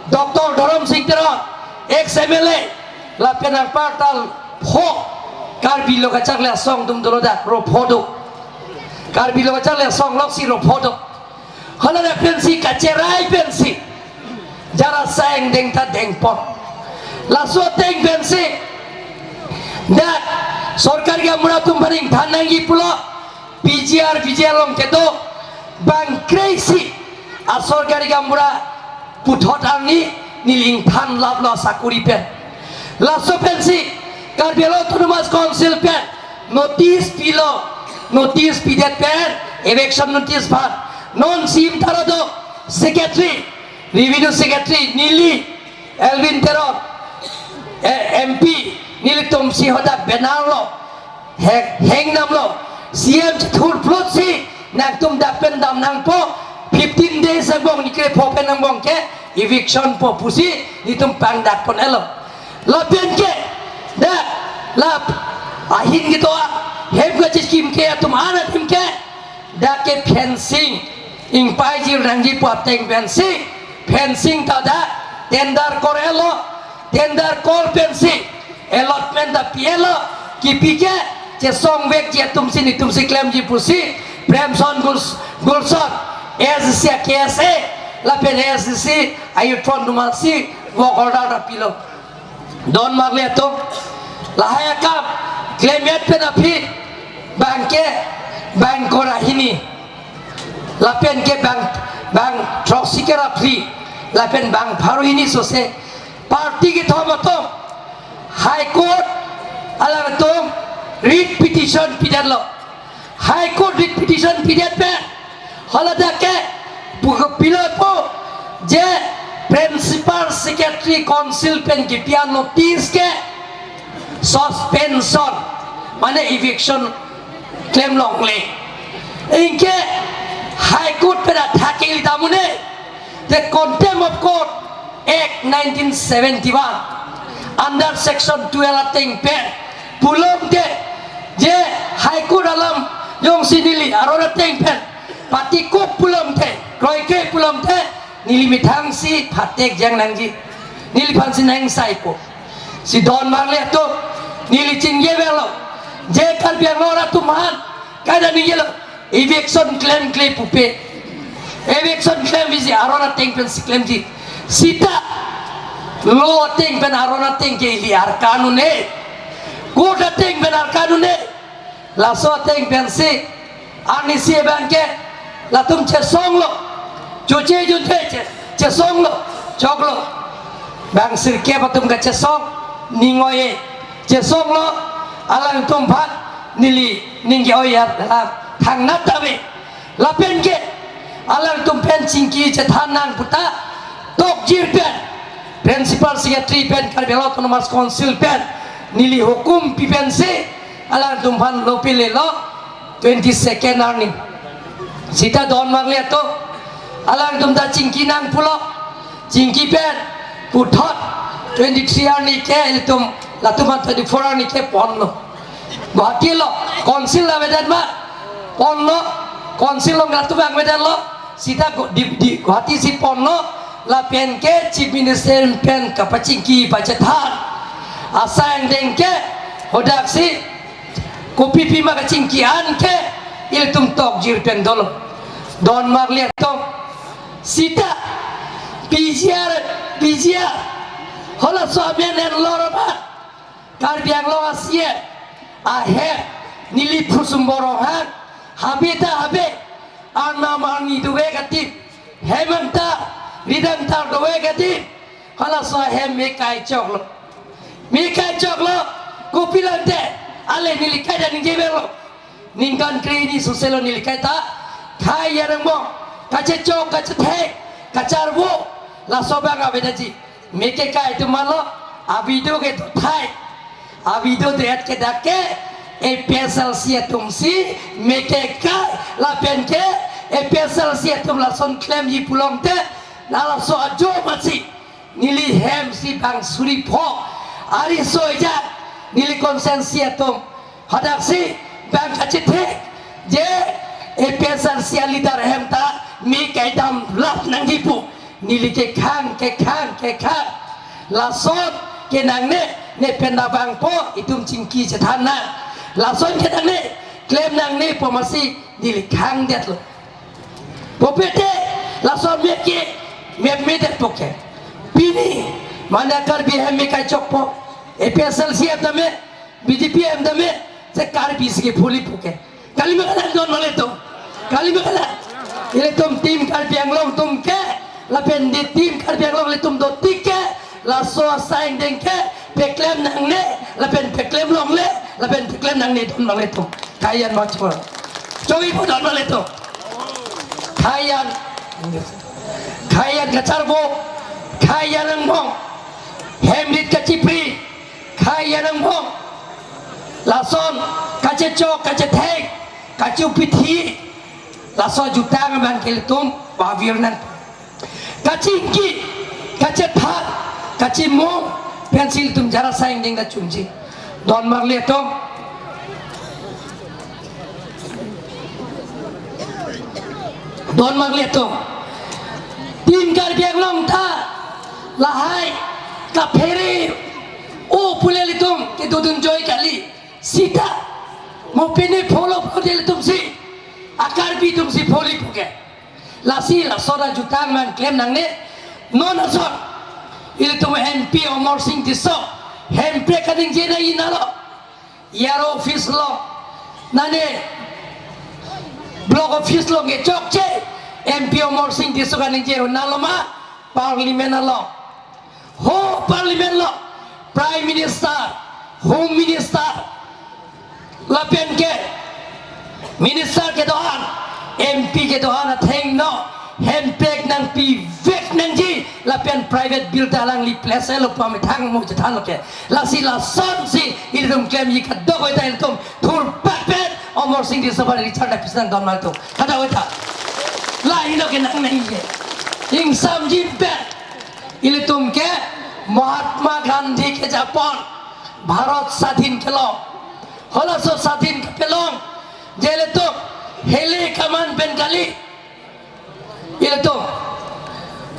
Doctor Dhorom Sing Teron ex M L A, lapen anparta pho Karbi Lo Kacharli Asong atum dolo dak, ro pho do. Karbi Lo Kacharli Asong along si ro pho do. Hala dak pensi kacherai pensi, jara saeng deng ta deng pon. Laso ateng pensi dak sorkari gaonbura atum aphan ingthan nangji pulo, P G R, V G R along kedo, bangkre isi asorkari gaonbura puthot arni neli ingthan laplo asakuri pen. Laso pensi Karbi Anglong Autonomous Council pen notice pilo, notice pidet pen, eviction notice aphan. Non C M ta ro do, secretary, revenue secretary, neli, Elwin Teron, eh, M P, nelitum si hadak banner lo, he-, hang damlo, C M chethur plot si, nangtum dak pen dam nangpo, fifteen days angbong, ni krepho pen angbong ke, eviction po pusi, nelitum pangdak pon-etlo. Lapen ke, dak, la, ahin kedo-an, hem kacheskim ke, atum an ahin ke, dak ke fencing, ingpai jir nangji pu ateng pensi, fencing ta dak, tender kor-etlo, tender kor pensi, allotment ta pi-etlo, kipi ke, chesong vekji atum si nelitum si klemji pusi, Premson Guls-, Gulson, A S D C a-K S A, lapen A S D C a-Youth Front atum si, work order ta pilo. Don mangle atum, lahai akam, klemet pen aphi, bang ke, bang kora hini, lapen ke bang, bang throksi kera phli, lapen bang pharo hini sose, party kethom atum, High Court alangtum writ petition pidetlo. High Court writ petition pidet pen, haladak ke, pu-, pilo pu, je Principal Secretary Council pen kipi a-notice ke suspension, mane eviction klem longle. Anke High Court pen athak ke ili damune, the Contempt of Court Act nineteen seventy-one under section twelve ateng pen pulote, je High Court alam jongsi neli aron ateng pen patikuk pulote, kroikre pulote, neli methangsi phatek jang nangji. Neliphansi nang saipo. Si don marli atum, neli chingki avelo. Je Karbi Anglong arat atum aphan kaita ningjelo, eviction klemkle pupe. Eviction klemviji aron ateng pensi klemji. Sita law ateng pen aron ateng ke ili arkan un-e. Court ateng pen arkan un-e. Laso ateng pensi arnisi abang ke latum chesonglo. Choche junche che, chesonglo, choklo. Bang sirkep atum kachesong, ning oi-e. Chesonglo, alangtum aphan neli ning ke-oi ya, ah, thangnat ave. Lapen ke alangtum pen chingki chethan nang pu ta tokjir pen, Principal Secretary pen, Karbi Anglong Autonomous Council pen neli hukum pi pensi alangtum aphan lo pilelo twenty-second arni. Sita don marli atum, alangtum ta chingki nang pulo, chingki pen puthot twenty-three arni ke ilitum, latum aphan twenty-four arni ke ponlo. Guwahati lo, council avedet ma? Ponlo, council along latum abang avedetlo. Sita Gu-, di, di, Guwahati si ponlo, lapen ke Chief Minister pen kapachingki pachethan asai angdeng ke, hadak si kopi pima kachingki an ke ilitum tokjir pen dolo. Don marli atum, sita P G R, P G R, halaso amen en lor aphan Karbi Anglong a-C M ahem neli Phusum Borong aphan habe ta habe, arnam arni dovek adim, hem angtar, rit angtar dovek adim, halaso ahem me kaichoklo. Me kaichoklo, kopi lante, ale neli kaita ningje avelo. Ningkan kre-hini suselo neli kaita, khei angbong, kachechok, kachethek, kacharvo, laso abang avedetji. Me kekai atum alo, a-video ke dothai. A-video det ke dak ke, A P H L C atum si, me kekai, lapen ke, A P H L C atum lason klemji pulote, la laso ajo masi, neli hem si bang suri pho, ariso ejang, neli constituency atum, hadak si bang kachethek, je A P H L C a-leader hem ta, me kaidam lap nangji pu. Neli kekhang, kekhang, kekhang. Lason ke nangne, ne pen ta bangpo, itum chingki chethan nang. Lason ke nangne, klem nangne pu masi, neli khangdetlo. Pupe te, lason me ke, me, me det puke. Pini, mane Karbi hem me kaichokpo. A P H L C hem tame, B J P hem tame, je Karbi si ke phuli puke. Kali ma kalang don marli atum. Kali ma kalang. Ilitum Team Karbi Anglong atum ke, lapen di Team Karbi Anglong ilitum dotik ke, laso asai angdeng ke, peklem nangne, lapen peklem longle, lapen peklem nangne don marli atum. Khei an machor. Choi po don marli atum. Khei an. Khei an kacharvo. Khei angbong. Hem rit kachipri. Khei angbong. Lason kachechok, kachethek, kachepithi. Laso ajutang abang ke ilitum pavir nang. Kachingki, kachethan, kachimung, pensi ilitum jara asai angdeng ta chunji. Don marli atum. Don marli atum. Team Karbi Anglong ta lahai kaphere-o pule ilitum kedodun joi kali. Sita mo pine pholo pholo ilitum si, a-Karbi atum si phuli puke. Lasi laso ajutang abang klem nangne. Non ason ilitum M P Amarsing Tisso hemprek kaningje nangji nalo. E R O office lo, nane block office along kechokche, M P Amarsing Tisso kaningje un-e nalo ma, parliament along. Ho parliament along, Prime Minister, Home Minister, lapen ke Minister kedo-an, M P kedo-an athengno hemprek nangpivek nangji, lapen private bill ta alangli place lo pu amethang mo chethanlo ke. Lasi lasonsi ilitum klemji kadokave ta ilitum thurpak pen Amarsing Tisso aphan Richard Napisan don mal tum. Kadokave ta. La helo ke nangnangji ke. Ingsamjin pen ilitum ke Mahatma Gandhi kejapon Bharat swadhin kelong. Halaso swadhin kepalong je ilitum heli kaman pen kali. Ilitum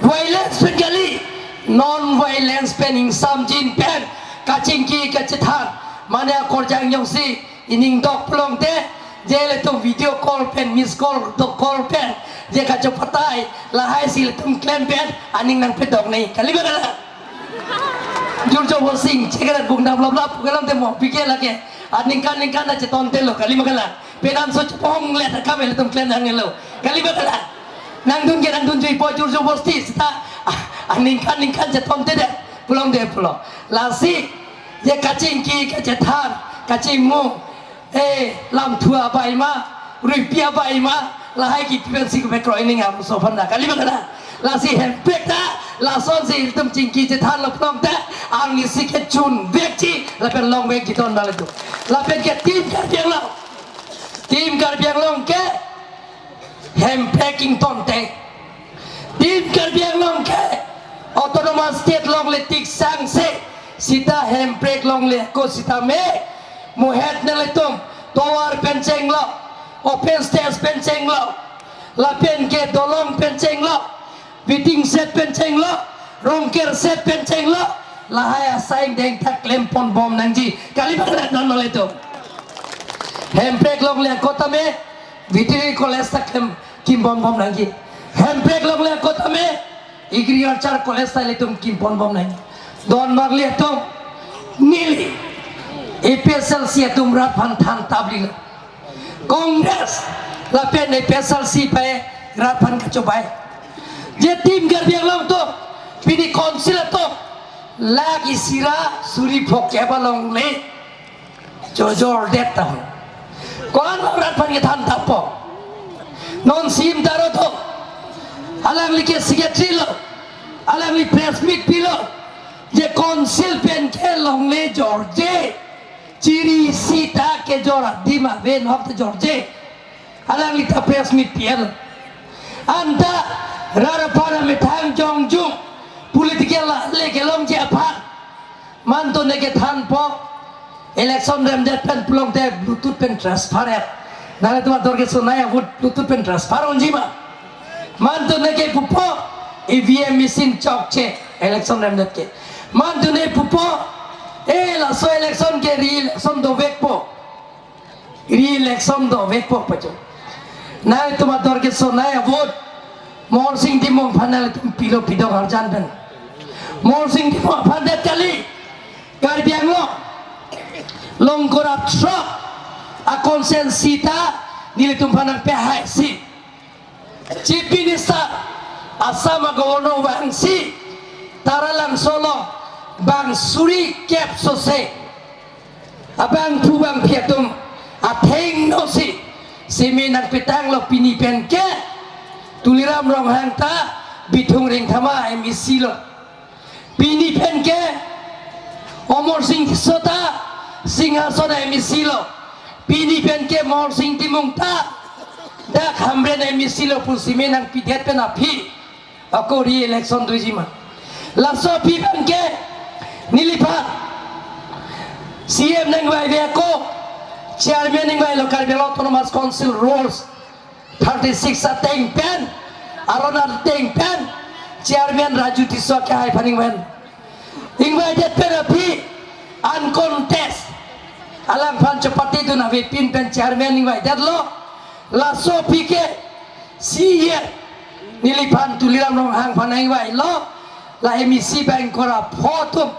violence pen kali, non violence pen ingsamjin pen kachingki kachethan. Mane akorjang jongsi ining dok pulote, je ilitum video call pen, miss call, dok call pen je kachopatai, lahaisi ilitum klem pen aning nangpedok nangji. Kali ba kalang? Jur jo bo sing, chekarat bung dam lap lap, kalang te mo, pike lake. Aningkan ningkan ta cheton telo, kali ma kalang? Penang so chepong le ta kave ilitum klem nangnelo. Kali ba kalang? Nangdun ke nangdun jui po jur jo bosti seta. Aningkan ningkan cheton te de. Pulote pulo. Lasi, je kachingki, kachethan, kachingmu. Eh, lamthu abai ma, ruipi abai ma, lahai kipi pensi kepekroi ning amuso aphan na. Kali ba kalang? Lasi hemprek ta, lasonsi ilitum chingki chethanlo pulote, arnisi kechun vekji, lapen long vekji ton dal itu. Lapen ke Team Karbi Anglong. Team Karbi Anglong ke hemprek ingtonte. Team Karbi Anglong ke Autonomous State longle tik sangse seta hemprek longle ako sitame muhet nelitum tovar pen chenglo, open stage pen chenglo, lapen ke dolong pen chenglo, waiting shed pen chenglo, rongker shed pen chenglo, lahai asai deng thak klem ponbom nangji. Kali ba kalang non nelitum? Hemprek longle ako tame veterinary college ta klem kim ponbom nangji. Hemprek longle ako tame agriculture college ta ilitum kim ponbom nangji. Don marli atum, neli APHLC atum rat aphan than tapli lo. Congress lapen APHLC pai rat aphan kachobai. Je Team Karbi Anglong atum, pini council atum, lakh isi ra suri phongo kep alongle jor jor det tahun. Ko-an rat aphan kethan tappo? Non CEM ta ro to. Alangli ke secretary lo. Alangli press meet pilo. Je council pen ke longle jorje. Chiri sita kejor adim ave, nok ta jorje. Alangli ta press meet pi-et. Anta rat aphan amethang jongjung political le kelongji aphan. Mantu ne kethanpo, election remdet pen pulote Bluetooth pen transfer et. Nanglitum ador kesonei avote Bluetooth pen transfer unji ma? Mantu ne kepupo, EVM machine chokche election remdet ke. Mantu ne pupo, eh, laso election ke re-election dovekpo. Re-election dovekpo pacho. Nanglitum ador kesonei avote Amarsing Timung aphan nanglitum pilo pidok arjan pen. Amarsing Timung aphan det kali. Karbi Anglong long korap throk a-constituency ta nelitum aphan nangpehai si. Chief Minister, Assam a-Governor vangsi Taralangso along bang suri kep sose abangphu bangphi atum athengno si seme nangpetanglo. Pini pen ke Tuliram Ronghang ta Bithung Rengthama MAC lo. Pini pen ke Amarsing Tisso ta Singhason MAC lo. Pini pen ke Amarsing Timung ta dak Hamren MAC lo pu seme nangpidet pen aphi ako re-election doji ma? Laso aphi pen ke neliphan CEM nangvaive ako, chairman nangvailo, Karbi Anglong Autonomous Council rules thirty-six ateng pen, aron ateng pen, chairman Raju Tisso kehai aphan ingvai. Ingvaidet pen aphi uncontest, alangphan chopatedun avepin pen chairman ingvaidetlo. Laso aphi ke CEM neliphan Tuliram Ronghang aphan ingvailo. La MAC bang korap pho atum,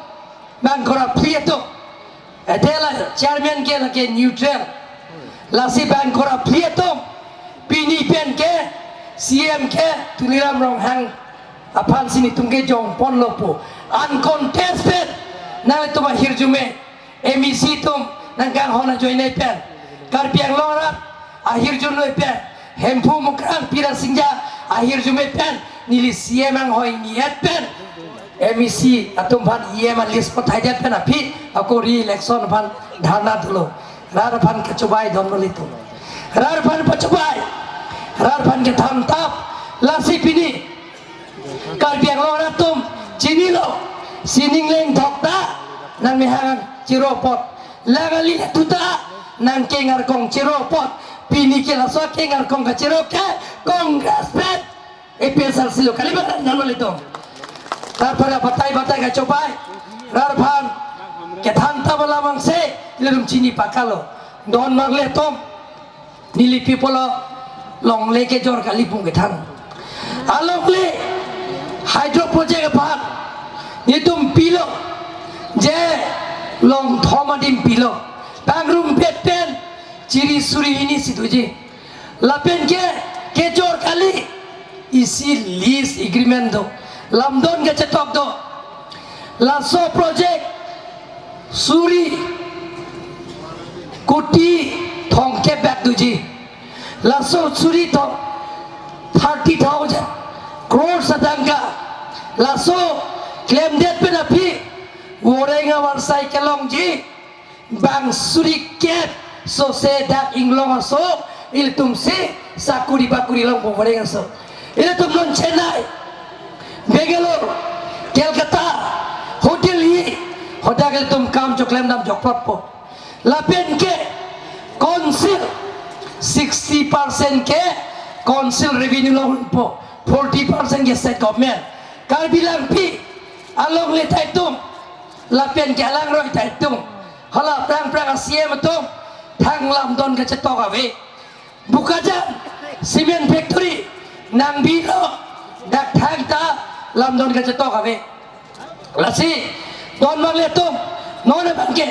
bang korap phli atum. Ete la chairman ke lake neutral. Lasi bang korap phli atum. Pini pen ke CEM ke Tuliram Ronghang aphan si netum kejongponlo pu. Uncontested. Nanglitum ahirjume MAC atum nangkanghon ajoine pen, Karbi Anglong arat ahirjume pen, Hemphu Mukrang Pira Singja ahirjume pen, neli CEM anghoi ni-et pen M E C atum aphan E M a list pathaidet pen aphi ako re-election aphan dharna dolo. Rat aphan kachobei don malitum. Rat aphan pachobei. Rat aphan kethan tap. Lasi pini Karbi Anglong arat atum chinilo. Sining lengthok ta nangmehang chiro apot. Lang ali le tuta nangkeng arkong chiro apot. Pini ke laso keng arkong kachiro ke Congress pen A P H L C lo. Kali ba, nalo litum. Rat aphan batai batai kachobei. Rat aphan kethan tap alam angse ilitum chini pakalo. Don marle atum. Neli pi pulo longle kejor kali pu kethan. Alongle hydro project aphan nelitum pilo, je long thom adim pilo. Pangrumpet pen chiri suri hini si doji. Lapen ke kejor kali, isi lease agreement do. Lamdon kachetok do. Laso project suri koti thomkep bak doji. Laso suri thom, thirty thousand crore atangka. Laso klemdet pen aphi Voreng avarsai kelongji bang suri kep sose dak inglong aso, ilitum si sakuri bakuri longpo Voreng aso. Ilitum non Chennai, Bangalore, Kolkata, ho Delhi, hadak ilitum kam choklem dam jokprotpo. Lapen ke council sixty percent ke council revenue along hunpo, forty percent ke state government. Karbi Langpi alongle ta itum, lapen ke alangroi ta itum. Hala prang prang a C M atum thang lamdon kachetok ave. Bokajan cement factory nangbilo, dak thang ta lamdon kachetok ave. Lasi don marle atum, non abang ke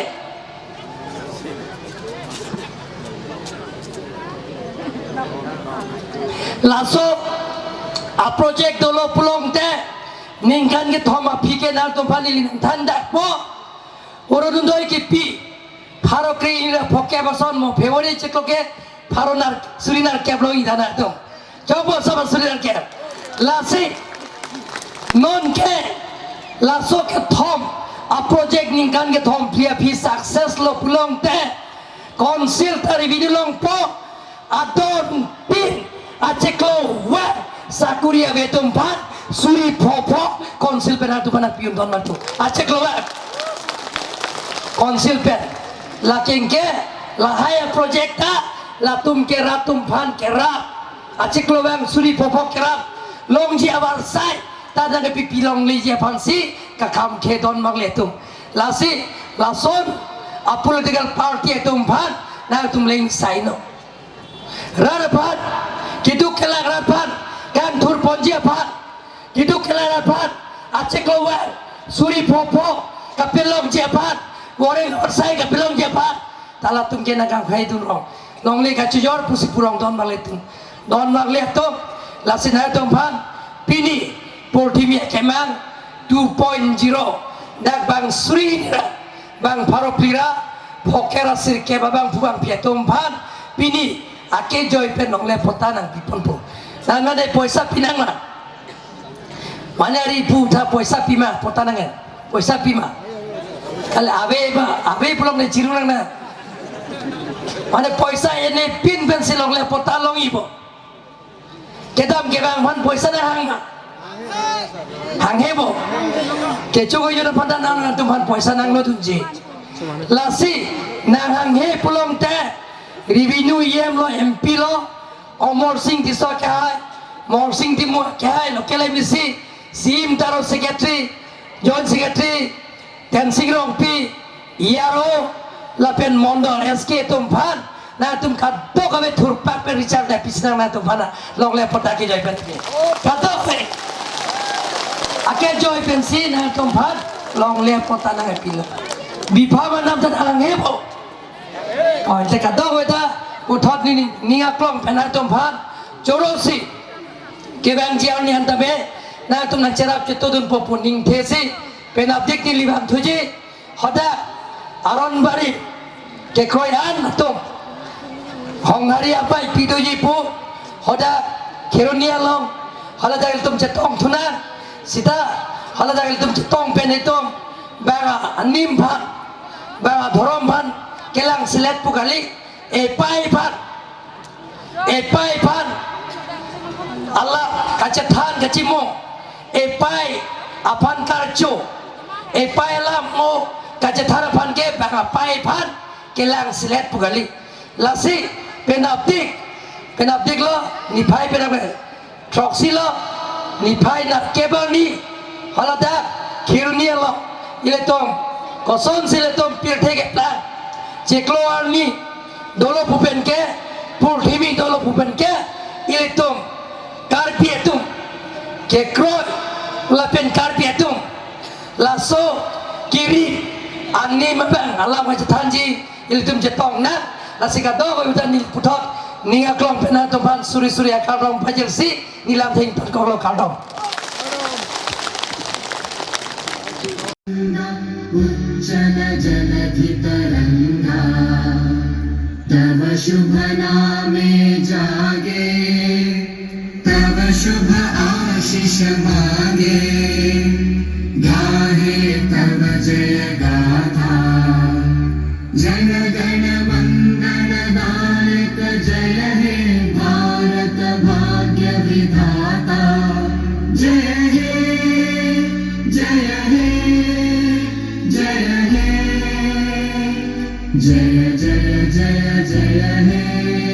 laso a project dolo pulote ningkan kethom aphi ke nangtum aphan ili nangthan dakpo. Orunodoi kipi pharo kre-ing ra phokep ason mo February chiklo ke pharo nar suri nerkep lo idana atum. Chopo sama suri nerkep. Lasi non ke laso kethom a project ningkan kethom phli aphi success lo pulote council ta revenue longpo, adon pin achiklo vang sakuri ave atum aphan suri phopho council pen atum aphan piun don matu. Achiklo vang council pen. Lake ke lahai a project ta latum ke rat atum aphan kerap. Achiklo vang suri phopho kerap longji avarsai ta dang pipi longleji aphan si kakam ke don marle atum. Lasi lason a political party atum aphan nangtum leng saino. Rat aphan, keduk kelak rat aphan, kangthur ponji aphan, keduk kelak rat aphan, achiklo vang suri phopho kapelongji aphan, Voreng avarsai kapelongji aphan, ta latum ke nangkangkhai dun rong. Longle kachijor pusi purong don marle atum. Don marle atum, lasi nangtum aphan pini purthimi kemang two point zero dak bang suri ra, bang pharo phli ra phokep ra sirkep abang pu bangpi atum aphan pini akejoi pen longle patta nangpiponpo. Nang nade poisa pi nang ma? Mane ari pu tha poisa pi ma patta nang-en? Poisa pi ma? Kali ave ma, ave pulote chirung nang na. Mane poisa en-e pin pensi longle patta longjipo. Kedam kevang aphan poisa nanghang ma? Hanghe bo. Kecho ko yun aphan ta nangtum aphan poisa nanglo dunji. Lasi nanghanghe pulote revenue E M lo, M P lo, Amarsing Tisso kehai, Amarsing Timung kehai, local M A C, C E M taro secretary, joint secretary, Tensing Rongpi, E R O, lapen mondol S K atum aphan nangtum kadokave thurpak pen Richard Davis nang nangtum aphan longle patta kejoi pen. Kadokave akejoi pensi nangtum aphan longle patta nangpilo. Bipha manam ta nanghanghe bo. Oi, te kadokave ta puthot ni, ni aklong pen nangtum aphan chorosi kevangji arni anta be nangtum nangcherap chetodunpo pu ningthesi penapdik neli vanthuji. Hadak Aronbari kekroi an atum Honghari apai pidoji pu, hadak Kheroni along, hala dak ilitum chetongthu nang, seta Hala dak ilitum chetong pen itum bang anim aphan, bang adhorom aphan kelang selet pu kali, epai aphan, epai aphan alap kachethan kachimung, epai aphan karcho, epai alam mo kachethan aphan ke bang apai aphan kelang selet pu kali. Lasi penapdik, penapdik lo, niphai penapdik throksi lo, niphai nat kebarni, hala dak khirni lo, ilitum kosonsi ilitum pirthe keplang, chiklo arni dolo pu pen ke, purthimi dolo pu pen ke, ilitum Karbi atum kekroi lapen Karbi atum laso kiri anim abang alam kachethanji ilitum chetong nang. Lasi kadokave utan neli puthot ning aklong pen nangtum aphan suri suri akardom pajirsi neli lamthe ingtonkoklo, kardom. उज्जल जलधि तरंगा, तव शुभ नामे जागे, तव शुभ आशीष मांगे, गाहे तव जय गाथा। जन गण मंगल दायक जय हे भारत भाग्य विधाता। जय हे, जय हे, जय हे, जय जय जय जय हे।